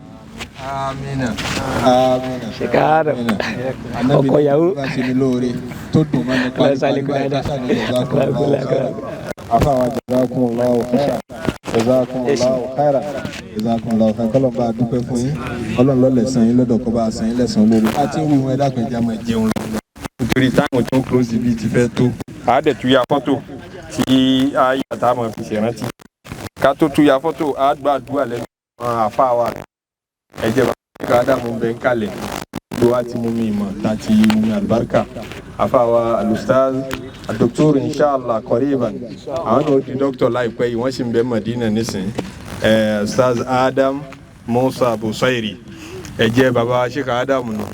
Amina. Amina.
Sheikh Adam. Ọkọ ìyàwó.
Bá ṣe ní lóore tó dùn mọ́ ní
Ọlọ́run ṣàlékún dáadáa.
Àfàwọn jazakumullahu khairan. Jazakumullahu khairan. Jazakumullahu khairan. Kọ́lọ̀ bá a dúpẹ́ fún yín. Ọlọ́run ló lè san yín lọ́dọ̀ kó bá a san yín lẹ́san lórí. A ti ń wí wọn, ẹ dákun, ẹ jẹ́ á máa jẹun lọ.
Nítorí táwọn tó ń close ibi ti fẹ́ tó, a dẹ̀ tún ya fọ́tò tí a yà tá a máa fi ṣèrántí. Ká tó tún ya fọ́tò, a gba àdúrà lẹ́nu àwọn àfa wa. Ẹ jẹ́ bá ká Ádámù ń bẹ ń kalẹ̀ ló wá ti mú mi ìmọ̀ tá a ti mú mi àlùbáríkà. Àfa wa alustaz adoktor, inshallah qariban àwọn náà ó di dókítà láìpẹ́ yìí, wọ́n sì ń bẹ Madina nísìnyí. Ẹ̀ Ustaz Adam Musa Busairi, ẹ jẹ́ baba Sheikh Ádámù nù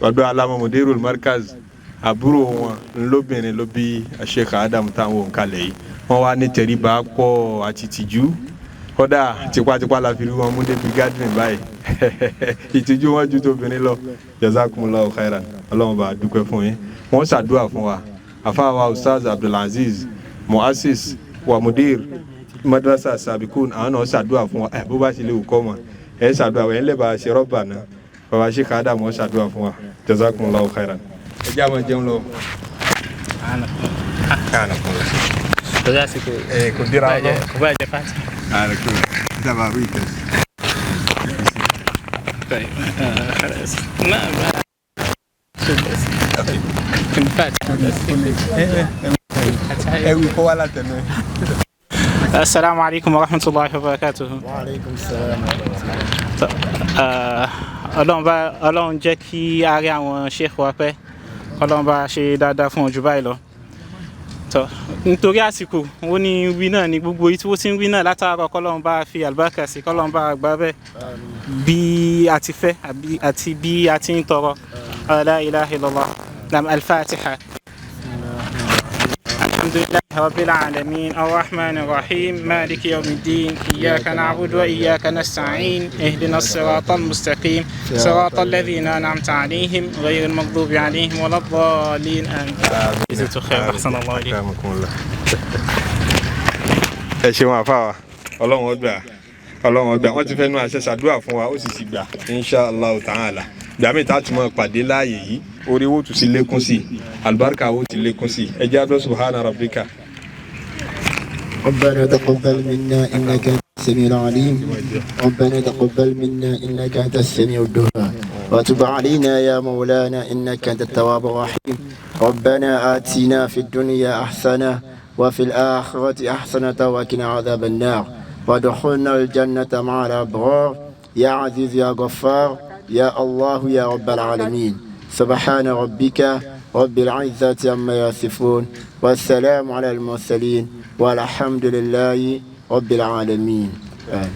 ọ̀dọ̀ alama mudirul markaz, àbúrò wọn lóbìnrin ló bí Sheikh Adam táwọn òǹkalẹ̀ yìí. Wọ́n wá ní tẹríba pọ̀ àti tìjú, kódà tipátipá la fi rí wọn mú débi garden báyìí. Ìtìjú wọn ju tóbìnrin lọ. Jazakumullahu khairan. Ọlọ́run bá dúpẹ́ fún yín. Wọ́n ṣàdúrà fún wa. Àfáàwá Ustaz Abdulaziz muasis wa mudir madrasa Sabikun, àwọn náà ṣàdúrà fún wa. Ẹ bó bá ṣe lè wù kọ́ mọ̀, ẹ ṣàdúrà ẹ ń lè bá a ṣe rọ́bà náà. Bàbá Sheikh Adam, wọ́n ṣàdúrà fún wa. Jazakumullahu khairan. Ẹ jẹ́ àwọn jẹun lọ. Ẹ kò dira lọ.
Kò bá jẹ fati.
Dábàá rí ìtẹ̀sí.
طيب، خلاص ما ما. الفاتحة.
Ẹ wí kó wá látẹnu ẹ.
السلام عليكم ورحمة الله وبركاته.
وعليكم السلام.
Ọlọ́run bá Ọlọ́run jẹ́ kí a rí àwọn sheikh wa pẹ́, Ọlọ́run bá ṣe dáadáa fún ojú báyìí lọ. Tọ́ nítorí àsìkò ó ní wí náà ní gbogbo èyí tí ó ti ń wí náà látàárọ̀, kọ́lọ́run bá fi àlùbáríkà sí, kọ́lọ́run bá gbà bẹ́ẹ̀ bí a ti fẹ́ àti bí a ti ń tọrọ. La ilaha illallah. Nam al-Fatiha. الحمد لله رب العالمين الرحمن الرحيم مالك يوم الدين إياك نعبد وإياك نستعين اهدنا الصراط المستقيم صراط الذين أنعمت عليهم غير المغضوب عليهم ولا الضالين آمين. جزيت خير، أحسن الله إليك.
Ẹ ṣeun àfa wa, Ọlọ́run ó gbà, Ọlọ́run ó gbà. Wọ́n ti fẹ́ nu àṣẹ ṣàdúrà fún wa, ó sì ti gbà, inshallah ta'ala. Gbà mí tá a tún máa pàdé láàyè yìí, orí wo tún sí lékún sí i, àlùbáríkà wo ti lékún sí i. Ẹ jẹ́ àdó subhana rabbika.
ربنا تقبل منا إنك أنت السميع العليم، ربنا تقبل منا إنك أنت السميع الدعاء، وتب علينا يا مولانا إنك أنت التواب الرحيم. ربنا آتنا في الدنيا حسنة وفي الآخرة حسنة وقنا عذاب النار، وادخلنا الجنة مع الأبرار يا عزيز يا غفار يا الله يا رب العالمين. سبحان ربك رب العزة عما يصفون، والسلام على المرسلين، والحمد لله رب العالمين. آمين.